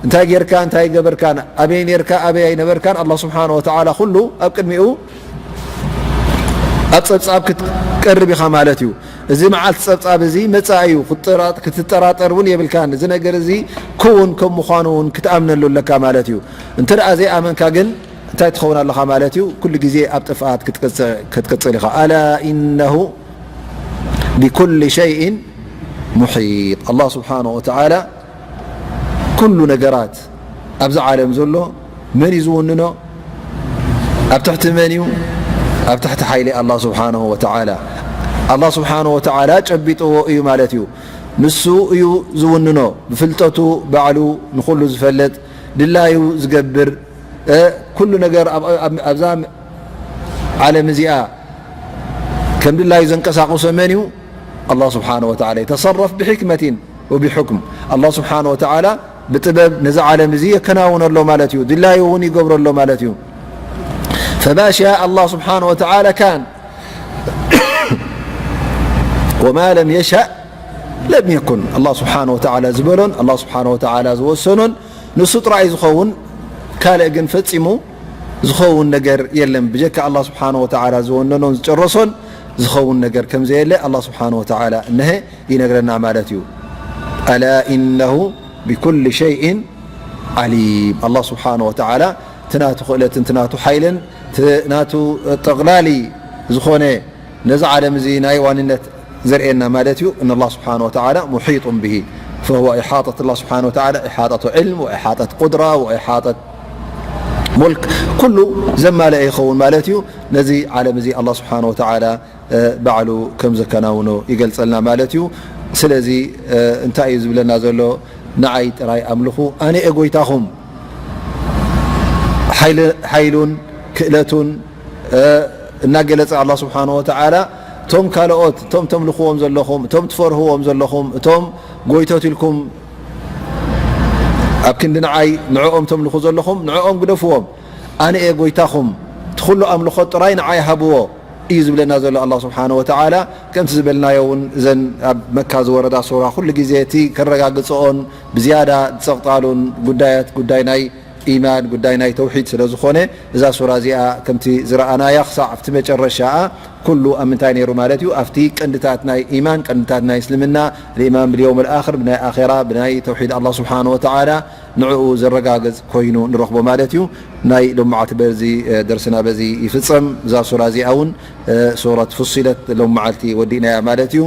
እንታይ ጌርካ እንታይ ገበርካን ኣበይ ኔርካ ኣበይ ኣይነበርካን ኣላህ ስብሓነ ወተዓላ ኩሉ ኣብ ቅድሚኡ ኣብ ጸብጻብ ክትቀርብ ኢኻ ማለት እዩ። እዚ መዓልቲ ጸብጻብ እዚ መጻኢ እዩ። ክትጠራ-፣ ክትጠራጠር እውን የብልካን። እዚ ነገር እዚ ክውን ከም ምዃኑ እውን ክትኣምነሉ ኣለካ ማለት እዩ። እንተ ደኣ ዘይኣመንካ ግን እንታይ ትኸውን ኣለኻ ማለት እዩ? ኩሉ ግዜ ኣብ ጥፍኣት ክትቅጽ-፣ ክትቅጽል ኢኻ። ኣላ ኢነሁ ቢኩሊ ሸይእን ሙሒጥ። ኣላህ ስብሓነ ወተዓላ ኩሉ ነገራት ኣብዚ ዓለም ዘሎ መን እዩ ዝውንኖ? ኣብ ትሕቲ መን እዩ? ኣብ ትሕቲ ሓይሊ ኣላህ ስብሓነሁ ወተዓላ። ኣላህ ስብሓነሁ ወተዓላ ጨቢጥዎ እዩ ማለት እዩ። ንሱ እዩ ዝውንኖ። ብፍልጠቱ ባዕሉ ንኹሉ ዝፈልጥ፣ ድላዩ ዝገብር፣ እ፣ ኩሉ ነገር ኣብ፣ ኣብ፣ ኣብዛ ዓለም እዚኣ ከም ድላዩ ዘንቀሳቕሶ መን እዩ? ኣላህ ስብሓነሁ ወተዓላ። የተሰረፍ ብሕክመቲን ወብሑክም። ኣላህ ስብሓነሁ ወተዓላ ብጥበብ ነዚ ዓለም እዚ የከናውነሎ ማለት እዩ። ድላዩ እውን ይገብረሎ ማለት እዩ። ፈማ ሻእ ኣላህ ስብሓነሁ ወተዓላ ካን ወማ ለም የሻእ ለም የኩን። ኣላህ ስብሓነሁ ወተዓላ ዝበሎን ኣላህ ስብሓነሁ ወተዓላ ዝወሰኖን ንሱ ጥራይ ዝኸውን፣ ካልእ ግን ፈጺሙ ዝኸውን ነገር የለን። ብጀካ ኣላህ ስብሓነሁ ወተዓላ ዝወነኖን ዝጨረሶን ዝኸውን ነገር ከም ዘየለ ኣላህ ስብሓነ ወተዓላ እነሀ ይነግረና ማለት እዩ። ኣላ ኢነሁ ብኩል ሸይእን ዓሊም። ኣላህ ስብሓነ ወተዓላ እቲ ናቱ ክእለትን እቲ ናቱ ሓይልን እቲ ናቱ ጠቕላሊ ዝኾነ ነዚ ዓለም እዚ ናይ ዋንነት ዘርእየና ማለት እዩ። እነ ኣላህ ስብሓነ ወተዓላ ሙሒጡን ብሂ ፈሁወ ኢሓጠት ኣላህ ስብሓነ ወተዓላ ኢሓጠት ዕልም ወኢሓጠት ቁድራ ወኢሓጠት ሙልክ ኩሉ ዘማለአ ይኸውን ማለት እዩ። ነዚ ዓለም እዚ ኣላህ ስብሓነ ወተዓላ ባዕሉ ከም ዘከናውኖ ይገልጸልና ማለት እዩ። ስለዚ እንታይ እዩ ዝብለና ዘሎ? ንዓይ ጥራይ ኣምልኹ፣ ኣነ እየ ጎይታኹም። ሓይሉን ክእለቱን እናገለጸ ኣላ ስብሓን ወተዓላ እቶም ካልኦት እቶም ተምልኽዎም ዘለኹም እቶም ትፈርህዎም ዘለኹም እቶም ጎይቶት ኢልኩም ኣብ ክንዲ ንዓይ ንዕኦም ተምልኹ ዘለኹም ንዕኦም ግደፍዎም፣ ኣነ እየ ጎይታኹም፣ እቲ ኩሉ ኣምልኾት ጥራይ ንዓይ ሃብዎ እዩ ዝብለና ዘሎ ኣላ ስብሓን ወተዓላ። ከምቲ ዝበልናዮ እውን እዘን ኣብ መካ ዝወረዳ ሱራ ኩሉ ግዜ እቲ ከረጋግፅኦን ብዝያዳ ዝፀቕጣሉን ጉዳያት ጉዳይ ናይ ኢማን ጉዳይ ናይ ተውሒድ ስለ ዝኾነ እዛ ሱራ እዚኣ ከምቲ ዝረኣናያ ክሳዕ ኣብቲ መጨረሻኣ ኩሉ ኣብ ምንታይ ነይሩ ማለት እዩ ኣብቲ ቀንድታት ናይ ኢማን ቀንድታት ናይ እስልምና ልኢማን ብልየውም ልኣክር ብናይ ኣራ ብናይ ተውሒድ ኣላ ስብሓን ወተዓላ ንዕኡ ዘረጋግፅ ኮይኑ ንረኽቦ ማለት እዩ። ናይ ሎማዓቲ በዚ ደርስና በዚ ይፍፀም። እዛ ሱራ እዚኣ እውን ሱረት ፉሲለት ሎም መዓልቲ ወዲእናያ ማለት እዩ።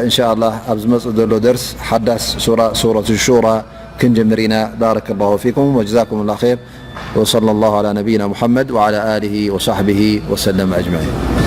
እንሻ ኣላህ ኣብ ዝመፅእ ዘሎ ደርስ ሓዳስ ሱራ ሱረት ሹራ ክንጀምር ኢና። ባረከ ላሁ ፊኩም ወጀዛኩም ላ ር ወሰለ ላሁ ላ ነቢይና ሙሐመድ ወላ ኣሊሂ ወሳሕቢሂ ወሰለም ኣጅማዒን።